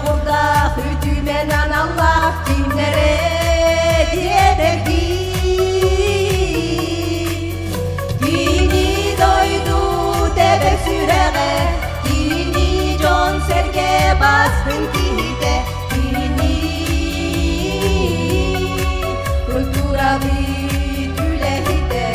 дьоҕурдаах үтүмэн аналлаах кимнэрэ диэтэрдии. Кини дойду тэбэр сүрэҕэ, кини дьон-сэргэ бастыҥ киһитэ, кини культурабыт үлэһитэ.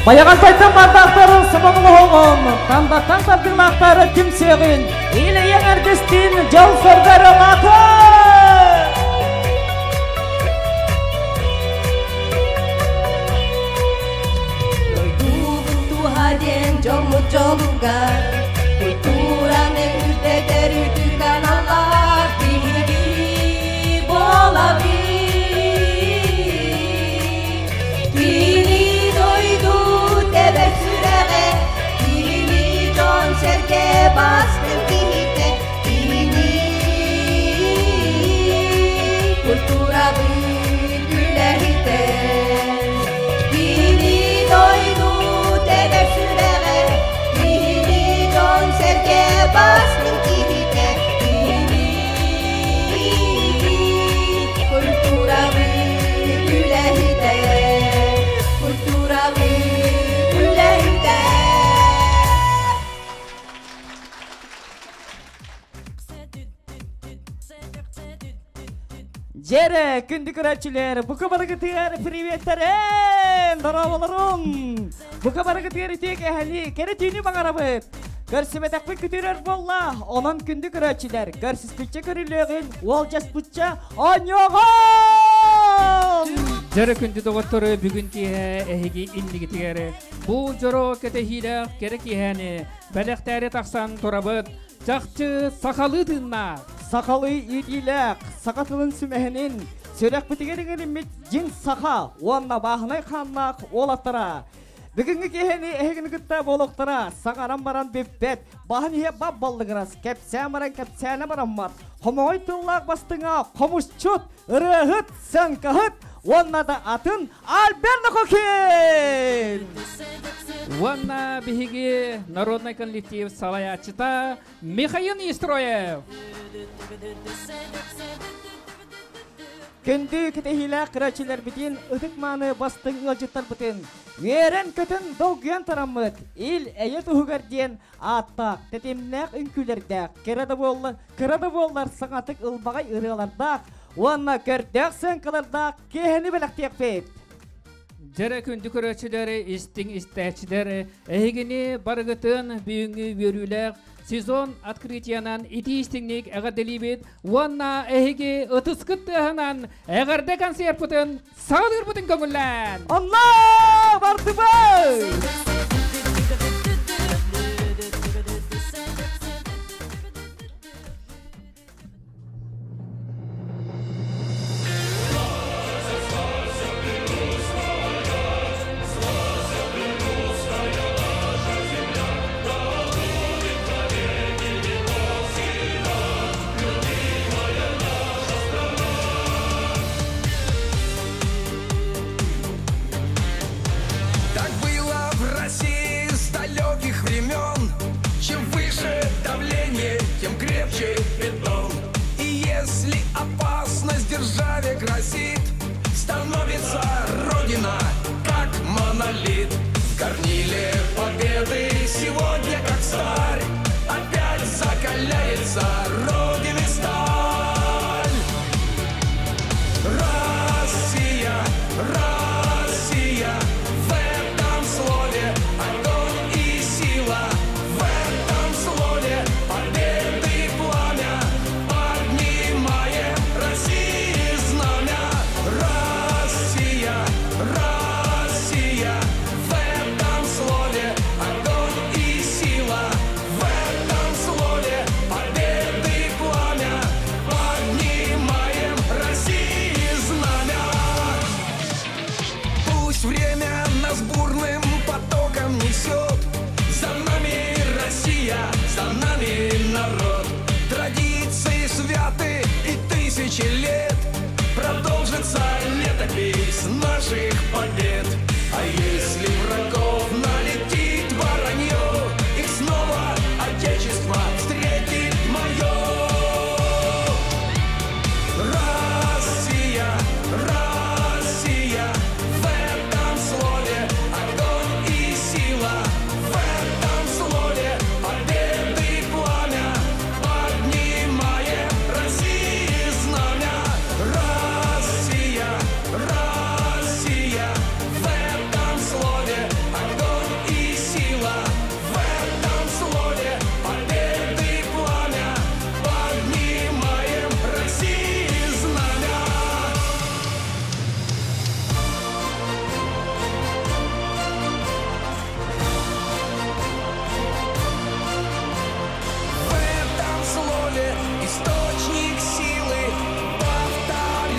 Байаҕантайтан бардаахтарын сомоҕолоһоҕун, тандаттан тардыылаахтары түмсүөҕүн, ил-эйэҥ эргистин дьол соргор ылаатын! Дойдубут туһа диэн дьоммут дьолугар, культураны үрдэтэр үтүк аналлаах биһиги буолабыт. Кини дойду тэбэр сүрэҕэ, кини дьон-сэргэ бастыҥ киһитэ, кини культурабыт үлэһитэ. Кини дойду тэбэр сүрэҕэ, кини дьон-сэргэ бастыҥ киһитэ, кини культурабыт үлэһитэ, культурабыт үлэһитэ. Дьэрэ, күндү көрөөччүлэр, бука барыгытыгар приветтерэн, дорооболорун! Бука барыгытыгар үтүө кэһэли, кэрэ түүнү баҕарабыт! Көрсүбэтэхпит күтүрэр буолла, онон күндү көрөөччүлэр, көрсүспүччэ көрүлүөҕүн, уолдьаспычча оонньуоҕун! Дьэрэ күндү доҕоттору бүгүн киэһэ эһиги иннигитигэр бу дьоро кэтэһиилээх кэрэ киэһэни бэлэхтээри тахсан турабыт. Чахчы сахалыы тыыннаах. Сахалыы иитиилээх, саха тылын сүмэһинин, сүрэхпитигэр иҥэриммит дьиҥ саха уонна бааһынай хааннаах уолаттара. Бүгүҥҥү киэһэни эһигини кытта буолуохтара саҥаран баран бүппэт, баһын иһэ бап баллыгырас, кэпсээн баран кэпсээнэ бараммат, хомоҕой тыллаах бастыҥа хомусчут, ырыаһыт, сыаҥкаһыт уонна да атын Альберт Кокин! Уонна биһиги народный коллектив салайааччыта Михаил Нестроев. Күндү кэтэһиилээх көрөөччүлэрбитин, ытык-мааны бастыҥ ыалдьыттарбытын үөрэн-көтөн долгуйан тараммыт ил эйэ туһугар диэн ааттаах, тэтимнээх үҥкүүлэрдээх, кэрэ да буоллар, кыра да буоллар саҥатык ылбаҕай ырыалардаах уонна көрдөөх сыаҥкалардаах киэһэни бэлэхтиэхпит. Дьэрэ күндү көрөөччүлэр, истиҥ истээччилэр, эһигини барыгытын бүгүҥҥү үөрүүлээх сезон открытиянан итии истиҥник эҕэрдэлиибит уонна эһиги ытыскыт тыаһынан эҕэрдэ концерпытын саҕалыырбытын көҥүллээн! Онно бардыбыт! Так было в России.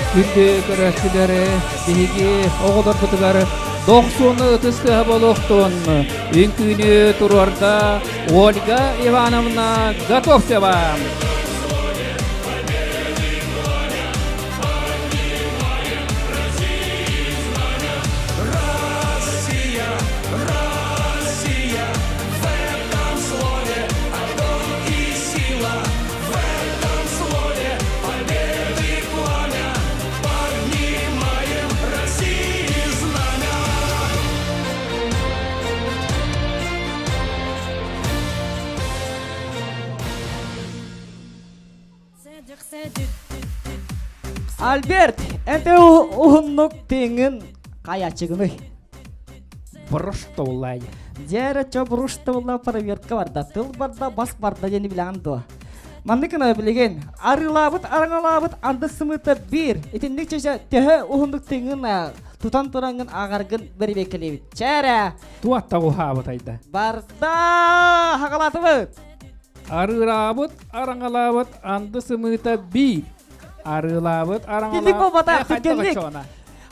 Күндү көрөөччүлэр, биһиги оҕолорбутугар дохсун ытыс тыаһа буолуохтун. Үҥкүүнү туруорда Ольга Ивановна Готовцева. Альберт, энте уһуннук тыҥын хайачыгыный? Бруштовлай. Дьэ, чо бруштовла проверка барда. Тыл барда, бас барда диэни билэҕин дуо? Маннык билигин арыылаабыт, араҥалаабыт анды сымыыта биир. Итинник чэчэ төһө уһуннук тыҥын тутан тураҥҥын ааҕаргын бэрэбиэркэлиибит. Чээрэ! Туатта уһаабыт айда. Барда! Хагалаатыбыт! Арыылаабыт, араҥалаабыт анды сымыыта биир. Арыылаабыт, араҥалаабыт... Тилик буолбата, түргэнник.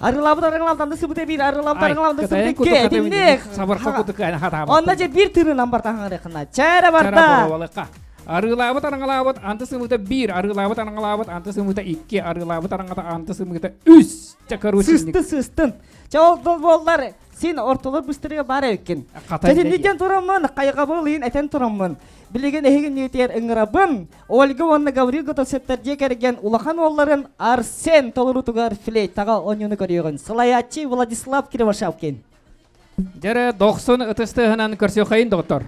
Арыылаабыт, араҥалаабыт анды сымыыта биир, арыылаабыт, араҥалаабыт анды сымыыта икки. Итинник. Сабырха кутук хатаабыт. Онно же биир тыырынан барта хаҥарыахына. Чээрэ барда! Арыылаабыт, араҥалаабыт анды сымыыта биир, арыылаабыт, араҥалаабыт анды сымыыта икки, арыылаабыт, араҥата анды сымыыта үс. Чэ, короче. Сысты, сыстын. Чэ, ол буоллар, син ортолор быстырыга баар эбиккин. Чэтиннитен тураммын, хайҕабыл иһин этэн тураммын. Билигин эһигин ниэтигэр ыҥырабын. Ольга уонна Гаврил Готовцевтар дьиэ кэргэн улахан уолларын Арсен толоруутугар флейтаҕа оонньууну көрүөҕүн. Салайааччы Владислав Кривошапкин. Дьэрэ дохсун ытыс тыаһынан көрсүөххэйин доҕоттор.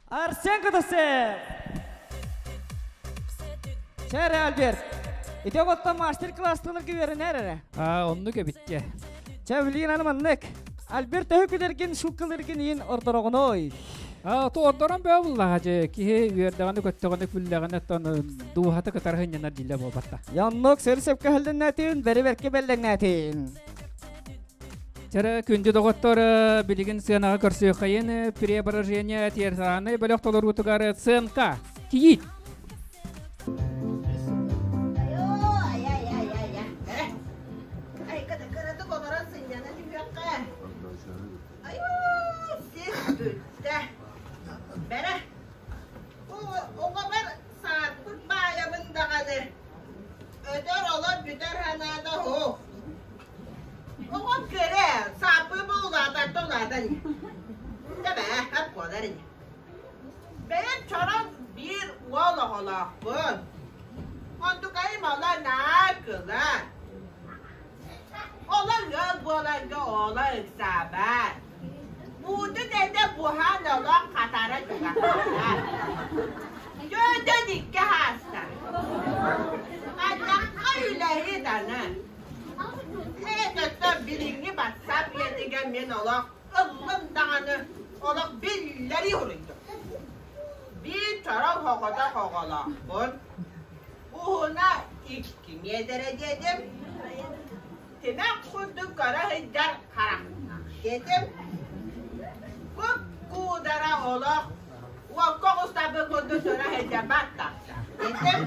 Арсен Кутасев! Чээрэ, Альберт. Ити оҕоттон мастер-класстанырга үөрэнээр эрэ. А, оннук эбитке. Чэ, билигин аны маннык. Альберт төһө күлэргин, шуткалыргын иин ордороҕуной. А, то ордорон бөө буллаҕа же киһи үөрдэҕинэ көттөҕүнэ күллэҕинэ оттон дууһата кытары сынньанар дьиллэ буолбатта. Яннок сөр сөпкө хөллөннөтүн, бэри бэркэ бэллэҥнээтин. Чара күндү доҕоттор, билигин сыанаҕа көрсүөххэйин преображение театральнай бөлөх толоруутугар сценка кийиит. Кыратык олорон сынньана түһүөххэ. Айуу, сир бүттэ. Бэрэ, оҕобор саарбыт баайабын даҕаны. Өтөр олор бүтэр санаата суох. Оҕом көрө, сааппы бу улаатар да улаатар ини. Дьэ ап буолар ини. Бэйэм чорон биир уол оҕолоохпун. Онтукайым ола наар кыла. Ола ыал буоларга оҕолор ыксаабат. Буутун этэ буһан олох хатара чугаһаата. Дьөөдөн икки хааста. Ардахха үлэһит аны. Эт билиҥҥи батсаап үйэтигэр мин олох ыллым даҕаны олох биллэри уруйдум. Биир чорох оҕото оҕолоохпун. Уһуна икки миэтэрэ диэтим. Тимэх курдук көрө сылдьар харах диэтим. Куп-куудара олох уокка оҕустарбыт курдук көрө сылдьар баттахта диэтим.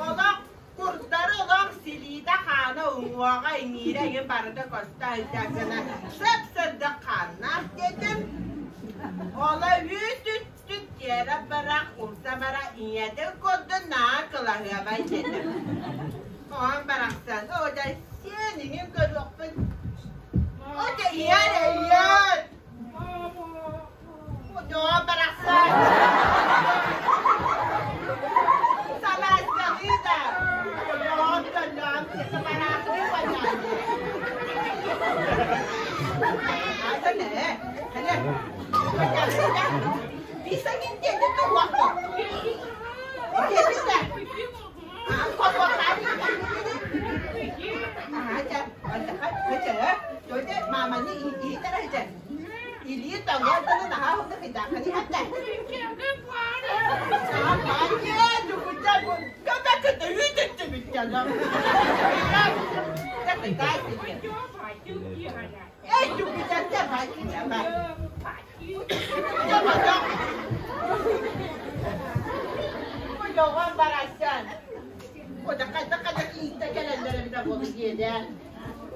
Олох курдары олох силиитэ хаана уҥуоҕа иҥиирэ иҥин барыта көстө сылдьар гына сып-сырдык хааннаах диэтим. Ола үүт-үттүк тиэрэ барах умса бара ийэтин курдук наа кылаһыабай диэтим. Оҕом барахсан, оо дьэ сиэн иҥин көрүөхпүн. Оо дьэ ийэр ийэр. Дьоҕом барахсан. Салааскалыы да. Дьоҕом дьонноом бараахтыы баннаа. Ата нэ, кэлэ. Бисагин диэни туһуохпун. Диэбитэ.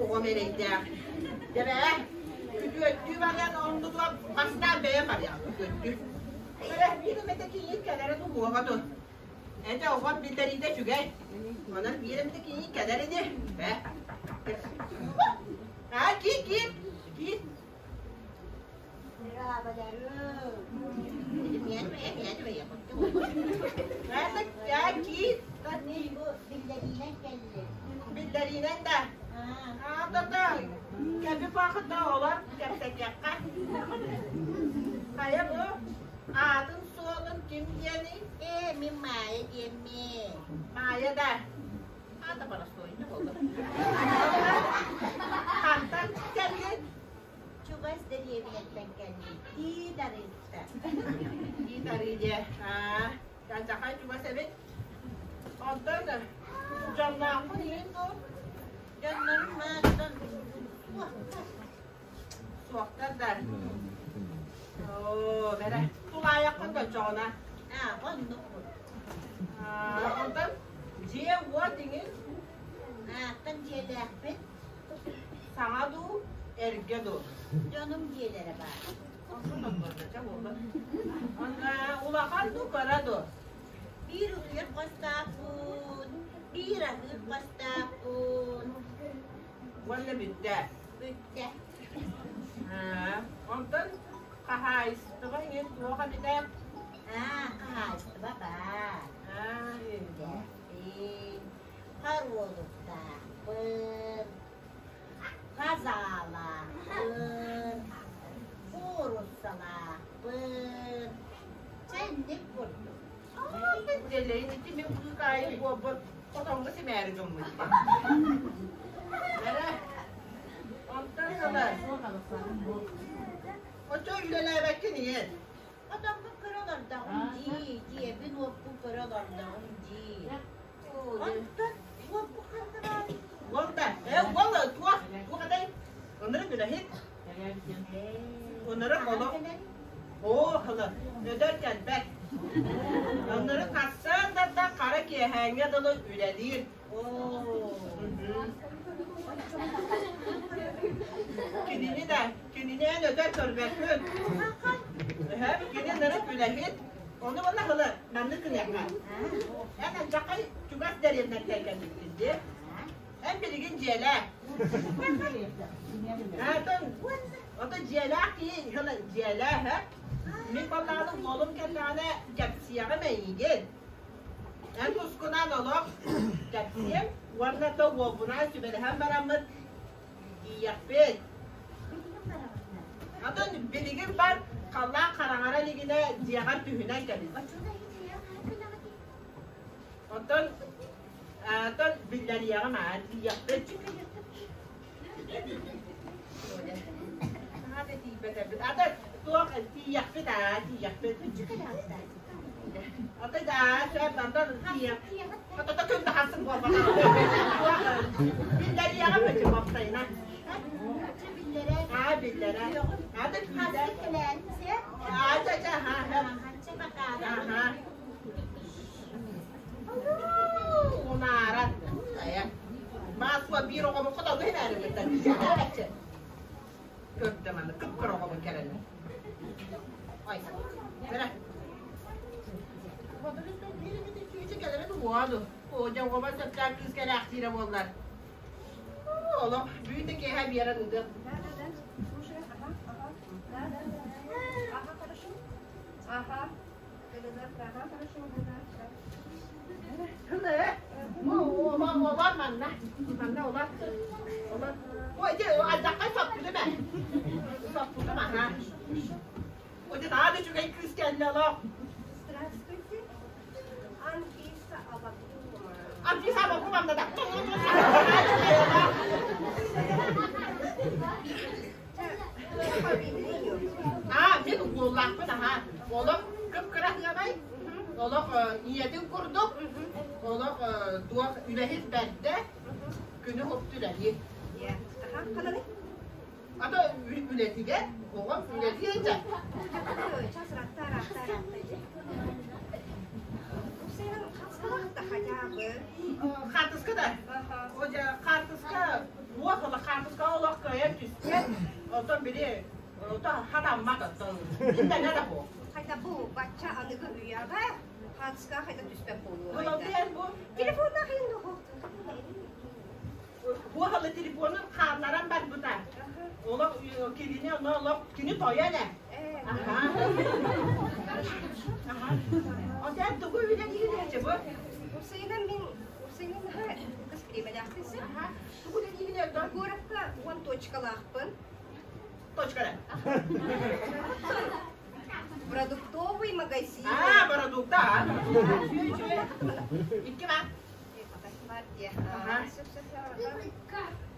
Оҕом эрэйдээх. Дьэ күтүөттүү баран оннугар бастаан бэйэм барыам күтүөттүү. Эрэ биир эмэтэ кийиит кэлэрэ дуу тут. Этэ оҕом биллэриитэ үчүгэй. Онон биир эмэтэ кийиит кэлэр ини. Бэ. А киит киит киит. Киит. Биллэриинэн да. Аатата кэби паахыта олор кэпсэтиэххэ. Хайа бу аатын суолун ким диэний? Ээ, мин Маайа диэммин. Маайа да. Аата боростуойна буолла. Хантан кэллин? Чугас дэриэбинэттэн кэллин. Тиит арыытта. Тиит арыы диэ. Аа, Дьахай чугас эбит. Онтон дьонноохпун иһин дуу? Дьоннорум мааттан суохтар. Суохтар да. Оо, бэрэ. Тулаайаххын дочоҕуна. Аа, оннукпун. Аа, онтон дьиэ-уот иҥин Ааттан дьиэлээхпин. Саҥа дуу, эргэ дуу? Дьонум дьиэлэрэ баар. Улахан дуу, кыра дуу? Биир утуйар хостоохпун, биир аһыыр хостоохпун. Уонна бүттэ. Бүттэ. Онтон хаһаайыстыба иҥин туох эбитэ? Аа, хаһаайыстыба баар. Үлээхпин, хоруолуктаахпын, хазаалаахпын, кууруссалаахпын. Чэнник курдук. Дэлэйин ити мин кыыкаайы буолбут хотоҥҥо симээри гыммыт. Эрэ, онтон ыла оччо үлэлээбэккин ийэн. Хотоҥҥо көрө олордоҕум дии, дьиэбин-уоппун көрө олордоҕум дии. Онтон уолбут ханна баарый? Уол да, э, уол туох, туох этэй? Оннору үлэһит. Оннору олох Оо, хылы, өтөр кэлбэт. Оннору хассан да хара киэһээҥҥэ дылы үлэлиир. Кинини да, кинини эн өтөр көрбөккүн. Өһөп, кини нырык үлэһит. Ону уонна хылы, маннык гыныахха. Эн алдьархай чугас дэриэбинэттэн кэлбиккин дии. Эн билигин дьиэлээ. Аатын, ото дьиэлээх киһи хылы дьиэлээ, һэ? Мин баллааны уолум кэллэҕинэ кэпсиэҕим эйигин. Эн тускунан олох кэпсиэм уонна то уолбунаан сүбэлэһэн бараммыт тиийиэхпит. Атын билигин бар халлаан хараҥара илигинэ дьиэҕэр түһүнэн кэбис. Оттон оттон биллэриэҕим аа тиийиэхпит. Наһаа да тиийбэтэрбит. Ата туох тиийиэхпит аа тиийиэхпит. Ата да сөп антон тиийиэх. Ата күн тахассын буолбатах. Биллэриэҕэ бөчө баптайына. Аа биллэрэ. Ады Аа ча ча ха ха. Унааран. Маасва биир оҕобун хотону хинээрибиттэн. Көрдө маны кып-кыра оҕобун кэлэннэ. Ой, бэрэ. Оҕобор сөптөөх кыыс кэлээхтиирэ буоллар. Олох бүүтэ киэһэ биэрэн ыытыах. Олор манна. Манна олор. Олор. Ой, алдьаххай соппутум ээ. Соппутум аха. Ой, наһаа да үчүгэй кыыс кэллэ олох. Здравствуйте. Анфиса Абакумова. Анфиса Абакумовна да. Аа, мин уоллаахпын аха. Олох кып-кыра ыамай. Олох ийэтин курдук. Олох туох үлэһит бэрдэ. Күнү хопту үлэлиир. Ата үлэтигэр оҕом үлэлиир дьэ. Хаартыска да? Хаартыска уох ола хаартыска олох кыайан түспэт. Оттон били хатаммат оттон. Интэнэ да бу. Хайда бу бачча аныгы үйэҕэ хаартыска хайда түспэт буолуо. Бу Телефоннаах иһин Буохалы телефонун хаалларан барбыта. Олох кинини ону олох кини тойон ээ. Аха. Аха. Отен тугу үлэлиигин бу? Усайынан мин усайынан наһаа кыс бириэмэлээхпин син. Аха. Тугу үлэлиигин өттөн? Куоракка уон точкалаахпын. Точкара. Продуктовый магазин. А, продукта. Икки ма.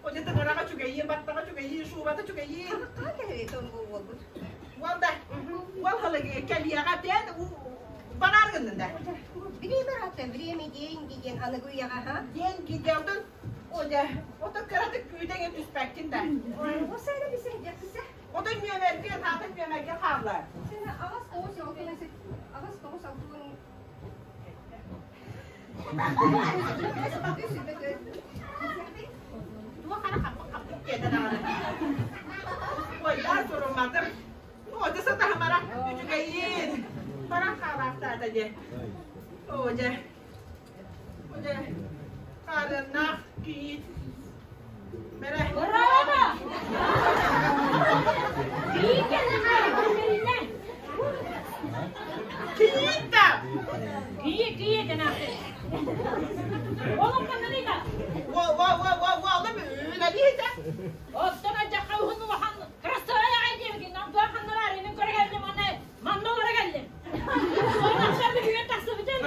Одетыҥыраҕа үчүгэйиин, баттаҕа үчүгэйиин, шубата үчүгэйиин. Уол да, уол халыгы кэлиэҕэ тэн бараар гыннын да. Время рата, время деньги диэн аныгы үйэҕэ ха? Деньги диэн Оля, ото кыратык күүдэҥэ түспэккин да. Осайна бисэ, дьэксэ. Ото нүөмэргэ, таатын нүөмэргэ хаалла. Сена аҕас тоҕус алтын аҕас тоҕус алтын Туох ара хаппыт диэтэ даҕаны. Ойдаа сурумматым. Ода сатаһамара үчүгэйин. Баран хаалаахтаата дьэ. Оо дьэ. Дьэ. Хаарыаннаах кийиит. Бэрэ. Браво! Кийиит кэллэ Кийиит да! Кийиит, кийиит энаахты. Олом ханнаныйда? Во, во, во, во, во, олом үлэлиһитэ. Оттон алдьахха уһун улахан красавая аҕай диэбитин, онтуон ханналар, инин көрө кэллим, уонна манна олоро кэллим. Сонахтар бүгүн тахсыбытым.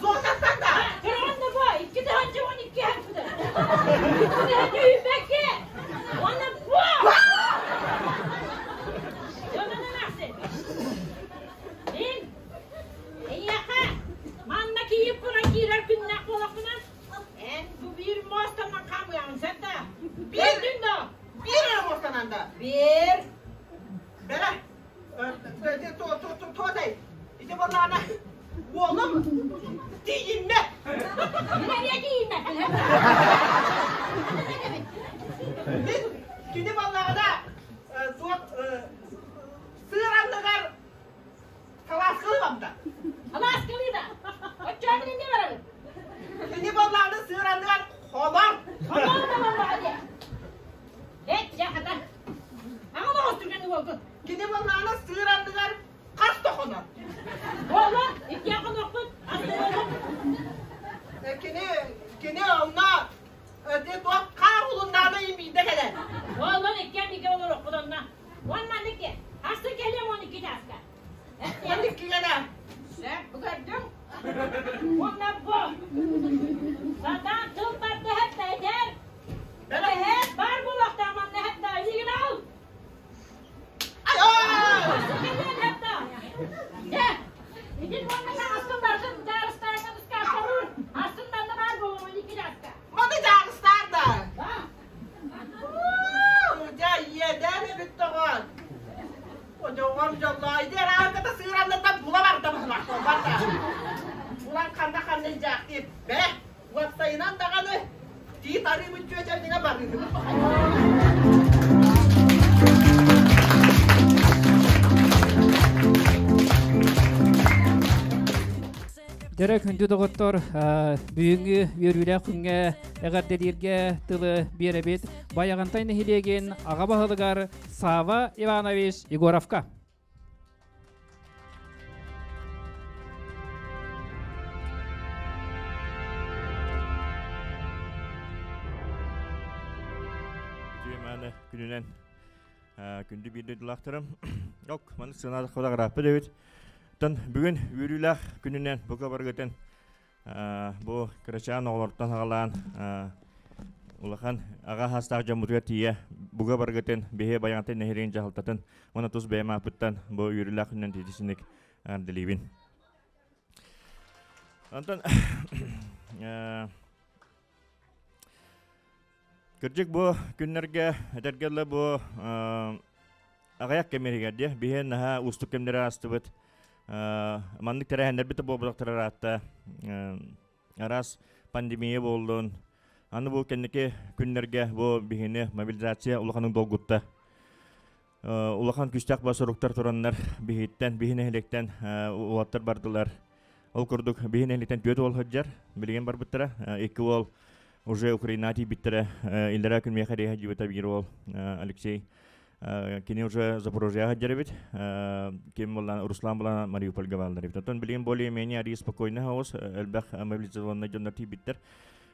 Зонаттан да? Көрөҕүн да бу, икки тыһыынча уон икки хаппыта. Икки тыһыынча үүппэккэ. Уонна бу! Дьонун эмээхсин. Мин эйиэхэ манна киирip туран киирэр күннээх буолахпына, эн бу биир муостанан хаамыаҕын сен да. Биир да. Биир эрэ муостанан да. Биир. Бэрэ. Туотай. Ити буоллаҕына уолум тиийиннэ. Мин эмиэ тиийиннэ. Мин кини буоллаҕына туох сыыр анныгар Халааскалыы да. Халааскалыы да. Оччоҕо инньэ барабын. Кини буоллаҕына сыыр анныгар холор. Холор да буоллаҕа дии. Эт дьэ хата. Аҕал оҕус түргэн уолгун. Кини буоллаҕына сыыр анныгар хас да хонор. Буолла, иккиэн хонуохпут, астыныахпыт. Кини кини онно туох хаар улуннаана биирдэ кэлэр. Буоллун иккиэн бииргэ олоруохпут онно. Уон маннык диэн. Астын кэлиэм уон икки чааска. Уон иккигэнэ. Сөп, бу көрдүҥ. Уонна бу. Сатаан тыл барда да этэр. Эһэт бар буолуохтаах манна эһэт да илиигин ал. Астын кэлиэн эһэт да. Дьэ, итин уонна таҥаскын барытын даарыстааҥҥа ыскааптарыыр. Астын манна баар буолуо уон икки чааска. Маны даарыстаан. Ханна ханна илдьээхтиир. Бээ, уопсайынан даҕаны тиит арыыбын чүөчэрдиҥэ барыыһыбыт Дөрө күндү доҕоттор, бүгүҥҥү үөрүүлээх күҥҥэ эҕэрдэлииргэ тылы биэрэбит Байаҕантай нэһилиэгин аҕа баһылыгар Сава Иванович Егоровка. Үтүө күнүнэн күндү биир дойдулаахтарым. Ок, маны сыанаадах фотографпыт эбит. Тон бүгүн үөрүүлээх күнүнэн бука барыгытын бу кырачаан оҕолортон аҕалаан улахан аҕа хаастаах дьоммутугар тиийэ буга барыгытын биһи Байаҕантай нэһилиэгин дьаһалтатын уонна тус бэйэм ааппыттан бу үөрүүлээх күнүнэн тиитисиник эҕэрдэлиибин. Онтон Кырдьык бу күннэргэ этэргэ дылы бу аҕыйах кэмигэр диэ биһи наһаа уустук кэмнэри аастыбыт. Маннык тэрээһиннэрбит да буолбатахтар ыраатта. Араас пандемия буоллун. Аны бу кэнники күннэргэ бу биһини мобилизация улаханын долгутта. Улахан күүстээх басоруктар тураннар биһиттэн, биһи нэһилиэктэн уолаттар бардылар. Ол курдук биһи нэһилиэктэн түөрт уол сылдьар, билигин барбыттара. Икки уол уже Украинаҕа тиийбиттэрэ. Иллэрээ күн миэхэ рейһэ дьиэбитэ биир уол Алексей. Кини уже Запорожьеҕа сылдьар эбит. Ким буоллаан Руслан буоллаан Мариупольга бааллар эбит. Оттон билигин более-менее арыый спокойно хаос, элбэх мобилизационнай дьоннор тиийбиттэр.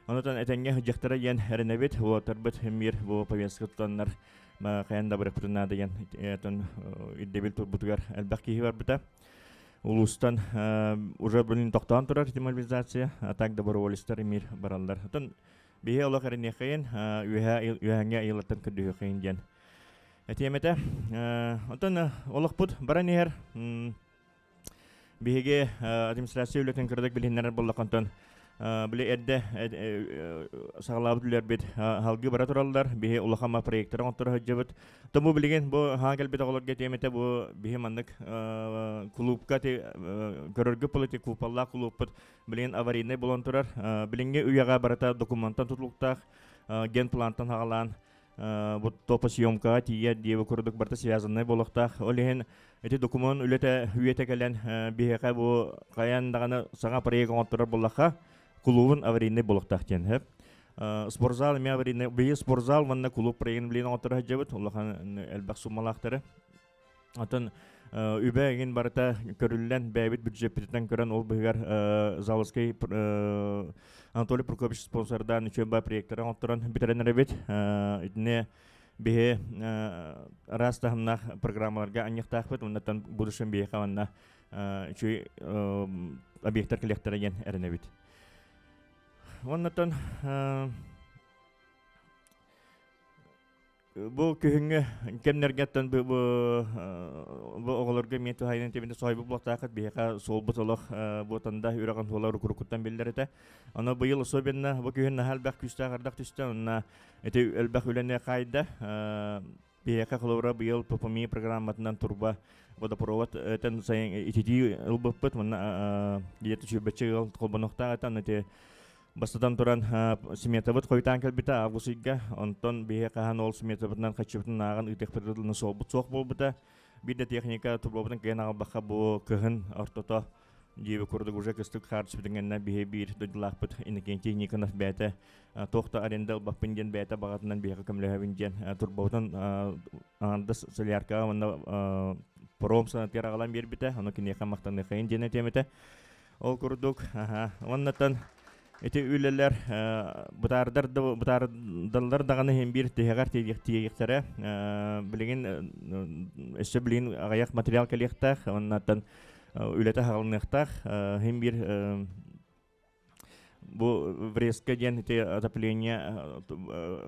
Онотон этэҥҥэ сылдьахтара диэн эрэнэбит. Уолаттарбыт мир бу повестка тутаннар хайан да барыахпытын наада диэн ирдэбил турбутугар элбэх киһи барбыта. Улуустан уже блин тохтоон турар демобилизация, а так доброволецтар эмиэ бараллар. Отон биһи олох эрэниэхэйин, үөһэ үөһэҥҥэ ыйыллартан көрдөһүөххэйин диэн этиэм этэ. Отон олохпут баран иһэр. Биһиги администрация үлэтин кыратык билиһиннэрэр буоллаххантан били эрдэ саҕалаабыт үлэлэрбит салгыы бара тураллар. Биһи улахан проектары оҥотторо сылдьабыт. Тому билигин бу хаан кэлбит оҕолорго этиэм бу биһи маннык кулуупка көрөргө политик куупаллаах кулууппут билигин аварийнай буолан турар. Билиҥҥи үйэҕэ барыта документан тутулуктаах генплантан хаҕалаан бу топосъемкаҕа тиийэр диэби курдук барыта связаннай буолуохтаах. Ол иһин ити докумуон үлэтэ үйэтэ кэлэн биһиэхэ бу хайаан даҕаны саҥа проект оҥотторор буоллахха кулуубун аварийнай буолуохтаах диэн сөп. Спортзал эмиэ аварийнай. Биһиги спортзал уонна кулууп проегын билигин оҥотторо сылдьабыт. Улахан элбэх суммалаахтары. Оттон үбэ эҥин барыта көрүллэн, бэйэбит бюджеппититтэн көрөн, ол быһыгар Заводской Анатолий Прокопьевич спонсордаан үчүгэй проектары оҥотторон бүтэрэн эрэбит. Итини биһи араас таһымнаах программаларга анньыахтаахпыт. Оннуттан будущем биһиэхэ манна үчүгэй объектар кэлиэхтэрэ диэн эрэнэбит. Оннуттан Бу күһүҥҥү кэмнэргэттэн бу бу оҕолорго эмиэ туһайынан тибинэ соһуйбут буолуохтааххыт биһиэхэ суолбут олох буотанда үрэҕин суола уруккуттан биллэр этэ. Ону быйыл особенно бу күһүн наһаа элбэх күүстээх ардах түстэ онно ити элбэх үлэни хаайда. Биһиэхэ холобура быйыл ППМИ программатынан турба водопровод этэн сайын ититии ылбыппыт манна где-то сүүрбэччэ ыал холбонуохтаах этэ аны ити Бастатан туран, сметабыт хойутаан кэлбитэ август ыйга. Онтон биһи хаһан ол сметабытынан хаччыбытын ааҕан ыытыахпытын суолбут суох буолбута. Биир да техника турбабытын кыайан аҕалбакка бу кыһын ортото дьиэбэ курдук уже кыстык хаар түспүтүн кэннэ биһи биир дойдулаахпыт Иннокентий Никонов бэйэтэ туох да аренда ылбаппын диэн бэйэтэ баҕатынан биһиэхэ көмөлөһөбүн диэн турбабытын аҥардас соляркаҕа уонна паром санатыгар аҕалан биэрбитэ. Ону киниэхэ махтаныахайын диэн этиэм этэ. Ол курдук, аха, уоннаттан ити үлэлэр бытаардар да бытаардаллар даҕаны иһин биир тиһэҕэр тиийиэхтэрэ. Билигин өссө билигин аҕыйах материал кэлиэхтээх, уоннаттан үлэтэ хаалыныахтаах. Иһин биир бу врезка диэн ити отопление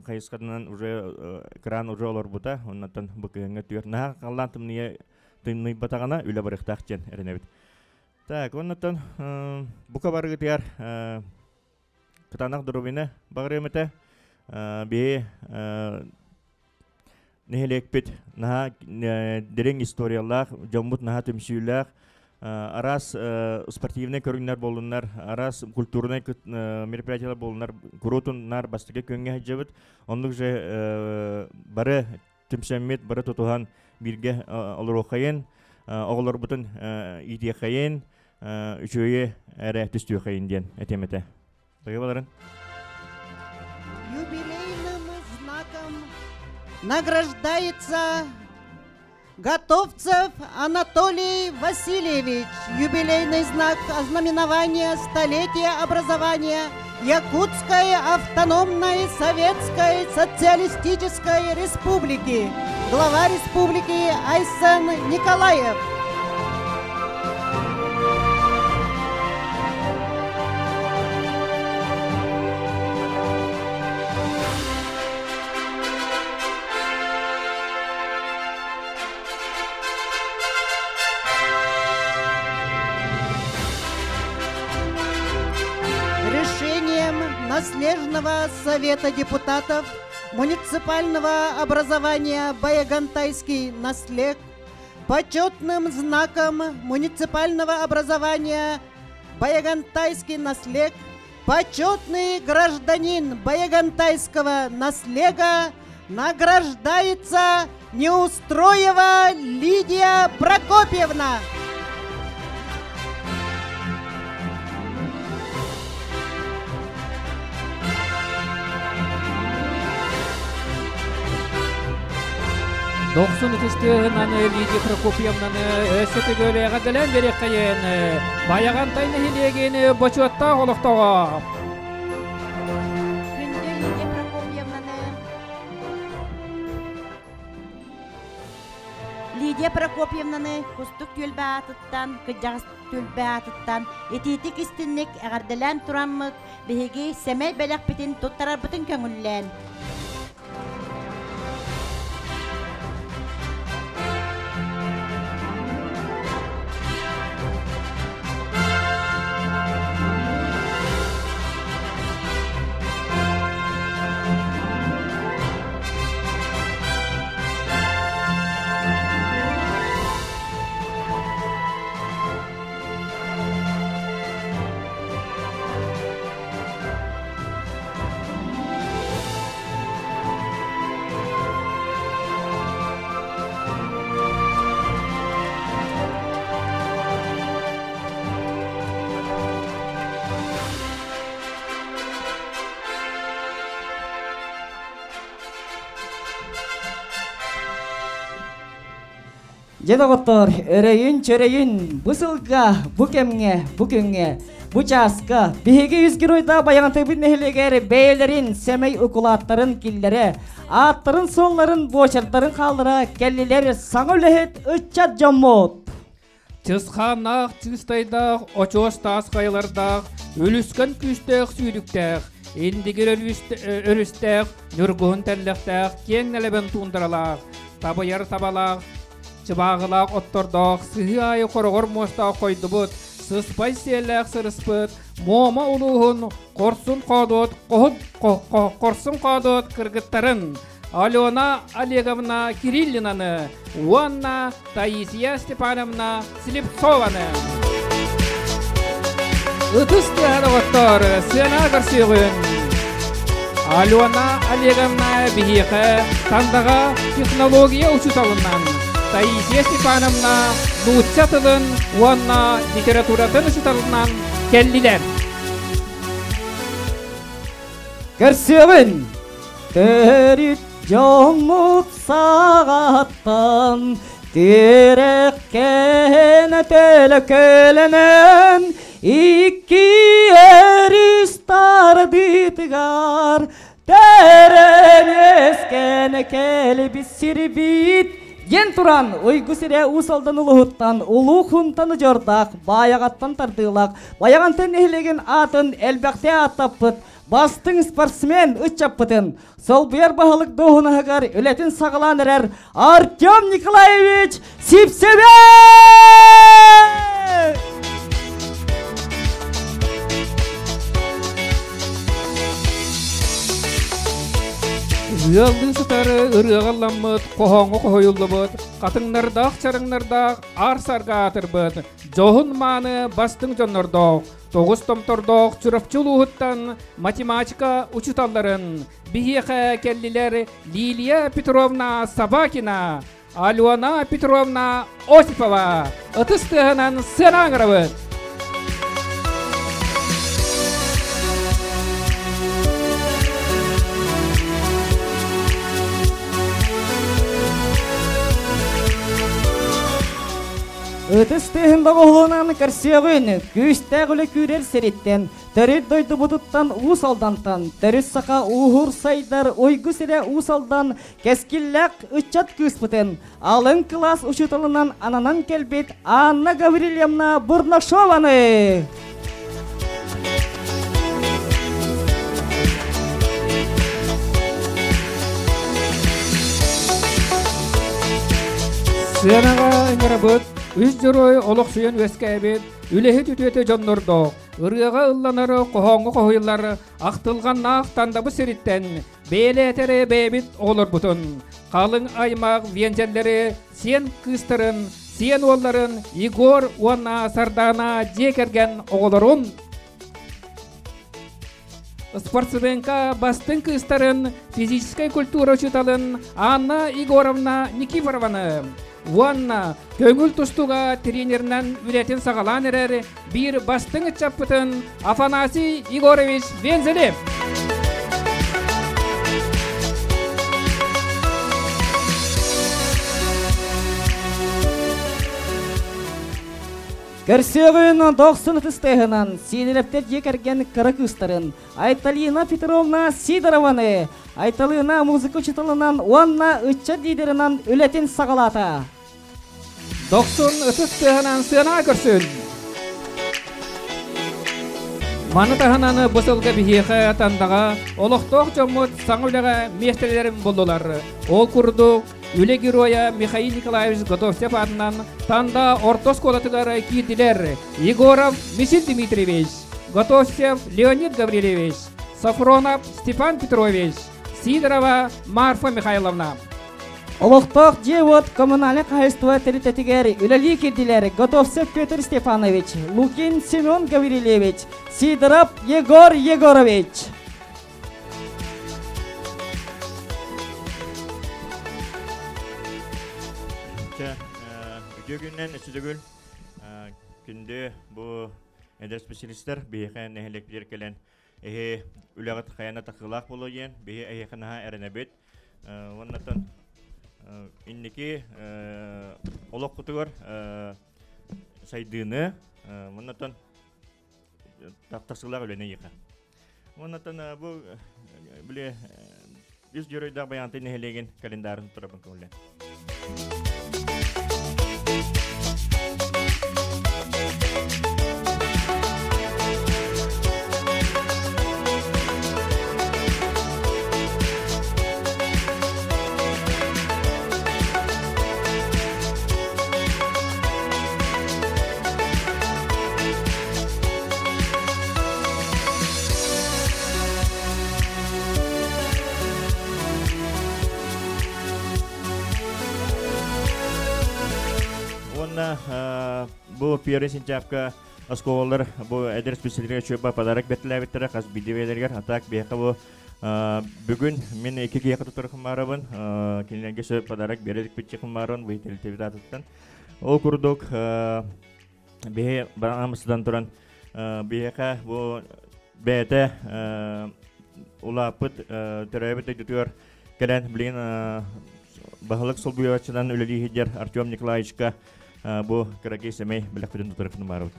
хайысхатынан уже кран уже олорбута, оннаттан бу кыһыҥҥы түөр наһаа халлаан тымныйа тымныйбатаҕына үлэ барыахтаах диэн эрэнэбит. Так, оннуттан бука барыгытыгар кытаанах доруобуйаны баҕарыам этэ. Биһи нэһилиэкпит наһаа дириҥ историялаах, дьоммут наһаа түмсүүлээх. Араас спортивнай көрүҥнэр буоллуннар, араас культурнай мероприятиялар буоллуннар, куруутун наар бастакы күҥҥэ сылдьабыт. Оннук же бары түмсэммит, бары тутуһан бииргэ олоруоххайын, оҕолорбутун иитиэххэйин, үчүгэйи эрэ түстүөххэйин диэн этиэм этэ. Дойубаларын. Юбилейным знаком награждается Готовцев Анатолий Васильевич. Юбилейный знак ознаменования столетия образования Якутской автономной Советской Социалистической Республики. Глава республики Айсен Николаев. Решением Наслежного совета депутатов муниципального образования Баягантайский наслег почетным знаком муниципального образования Баягантайский наслег почетный гражданин Баягантайского наслега награждается Неустроева Лидия Прокопьевна. Дохсун ытыстыһынан Лидия Прокопьевнаны өссө төгүл эҕэрдэлээн биэриэххэйин Байаҕантай нэһилиэгин бочуоттаах олохтооҕо. Күндү Лидия Прокопьевнаны Лидия Прокопьевнаны Кустук түөлбэ аатыттан, кырдьаҕас түөлбэ аатыттан итиитик истинник эҕэрдэлээн тураммыт биһиги сэмэй бэлэхпитин туттарарбытын көҥүллээн. Дьэ доҕоттоор, өрөйүн-чөрөйүн бу сылга, бу кэмҥэ, бу күҥҥэ, бу чааска биһиги үс геройдаах Байаҕантайбыт нэһилиэгэр бэйэлэрин сэмэй укулааттарын киллэрэ, ааттарын-суолларын, буочардарын хааллара кэллилэр саҥа үлэһит ыччат дьоммут. Чысхааннаах, чыыстайдаах, очуос таас хайалардаах, үлүскэн күүстээх сүүрүктээх, индигир өрүстээх, ньургуһун тэллэхтээх, киэҥ нэлэбэн туундаралаах, табыйар табалаах, чыбааҕылаах оттордоох, сыһыы аайы хороҕор муостаах хойдубут, сыспай сиэллээх сырыспыт, Муома улууһун хорсун хоодуот хорсун хоодуот кыргыттарын Алена Олеговна Кириллинаны уонна Таисия Степановна Слепцованы. Ытыс тыаһа доҕоттоор, сыана көрсүөҕүн. Алена Олеговна биһиэхэ Тандаҕа технология учууталынан, Таисия Степановна нуучча тылын уонна литературатын учууталынан кэллилэр. Көрсүөҕүн! Төрүт дьоммут саҕаттан тирэхкээн төлөкөлөнөн икки өрүс тардыытыгар төрөн үөскээн кэлбит сирбит диэн туран уйгу сирэ Уус Алдан улууһуттан Улуу Хунтан удьуордаах Баайаҕаттан тардыылаах Байаҕантай нэһилиэгин аатын элбэхтэ ааттаппыт бастыҥ спортсмен ыччаппытын солбуйар баһылык дуоһунаһыгар үлэтин саҕалаан эрэр Артем Николаевич Сипсеве! Ыаллыы сытар ырыаҕа ылламмыт, хоһооҥҥо хоһуйуллубут, хатыҥнардаах чарыҥнардаах аар сарга аатырбыт. Дьоһун-мааны бастыҥ дьоннордоох, тоҕус томтордоох Чурапчы улууһуттан математика учууталларын биһиэхэ кэллилэр Лилия Петровна Собакина, Алена Петровна Осипова. Ытыс тыаһынан сыана ыҥырабыт. Ытыс тыаһын доҕуһуолунан көрсүөҕүн, күүстээх үлэ күүрэр сириттэн, төрүт дойдубутуттан Уус Алдантан, төрүт саха ууһур сайдар уйгу сирэ Уус Алдан кэскиллээх ыччат кыыспытын, алын кылаас учууталынан ананан кэлбит Анна Гаврильевна Бурнашованы! Сыанаҕа ыҥырабыт, үс дьоруой олохсуйан үөскээбит, үлэһит үтүөтэ дьоннордоох, ырыаҕа ылланар, хоһооҥҥо хоһуйуллар ахтылҕаннаах Тандабы сириттэн бэйэлээтэрэ бэйэбит оҕолорбутун, халыҥ аймах вензеллэри, сиэн кыыстарын, сиэн уолларын Егор уонна Сардаана дьиэ кэргэн оҕолорун спортсменка бастыҥ кыыстарын физическэй культура учууталын Анна Егоровна Никифорованы уонна көҥүл тустууга тренеринэн үлэтин саҕалаан эрэр биир бастыҥ ыччаппытын Афанасий Егорович Вензелев. Көрсүөҕүн дохсун ытыстыһынан Сиидоровтар дьиэ кэргэн кыра кыыстарын Айталина Петровна Сидорованы Айталина музыка учууталынан уонна ыччат лидерынан үлэтин саҕалаата. Дохсун ытыс тыаһынан сыанаҕа көрсүн! Маны таһынан бу сылга биһиэхэ Тандаҕа олохтоох дьоммут саҥа үлэҕэ миэстэлэрин буллулар. Ол курдук, үлэ геройа Михаил Николаевич Готовцев аатынан Танда орто оскуолатыгар киирдилэр Егоров Мисил Дмитриевич, Готовцев Леонид Гаврильевич, Сафронов Степан Петрович, Сидорова Марфа Михайловна. Олохтоох дьиэ-уот коммунальнай хаһайыстыба тэрилтэтигэр үлэлии киирдилэр Готовцев Петр Степанович, Лукин Семен Гаврильевич, Сидоров Егор Егорович. Үтүө күннэн өссө күндү бу эдэр специалистар биһиэхэ нэһилиэкпитигэр кэлэн эһи үлэҕит хайана тахсыылаах буолуо диэн биһи эһиэхэ наһаа эрэнэбит. Уоннаттан инники олоххутугар сайдыыны уоннаттан тахсыылаах үлэни ыйыха. Уоннаттан бу били үс геройдаах Байаантай нэһилиэгин календарын турабын көҥүллэн. Уонна бу Пьеры Сентябка оскуолалар бу эдэр специалистарга чуйба подарок бэртилээбиттэрэ хас биирдии бэйэлэригэр а так биһиэхэ бу бүгүн мин икки киһиэхэ туттар хымаарабын кинилэргэ сөп подарок биэрэ иликпит хымаарабын бу тэрилтэбит аатыттан ол курдук биһи барамысыдан туран биһиэхэ бу бэйэтэ улааппыт төрөөбүт дойдутугар кэлэн билигин баһылык солбуйааччынан үлэлии сылдьар Артем Николаевичка бу кыракый сэмэй бэлэхпитин тутарыппын баарыбыт.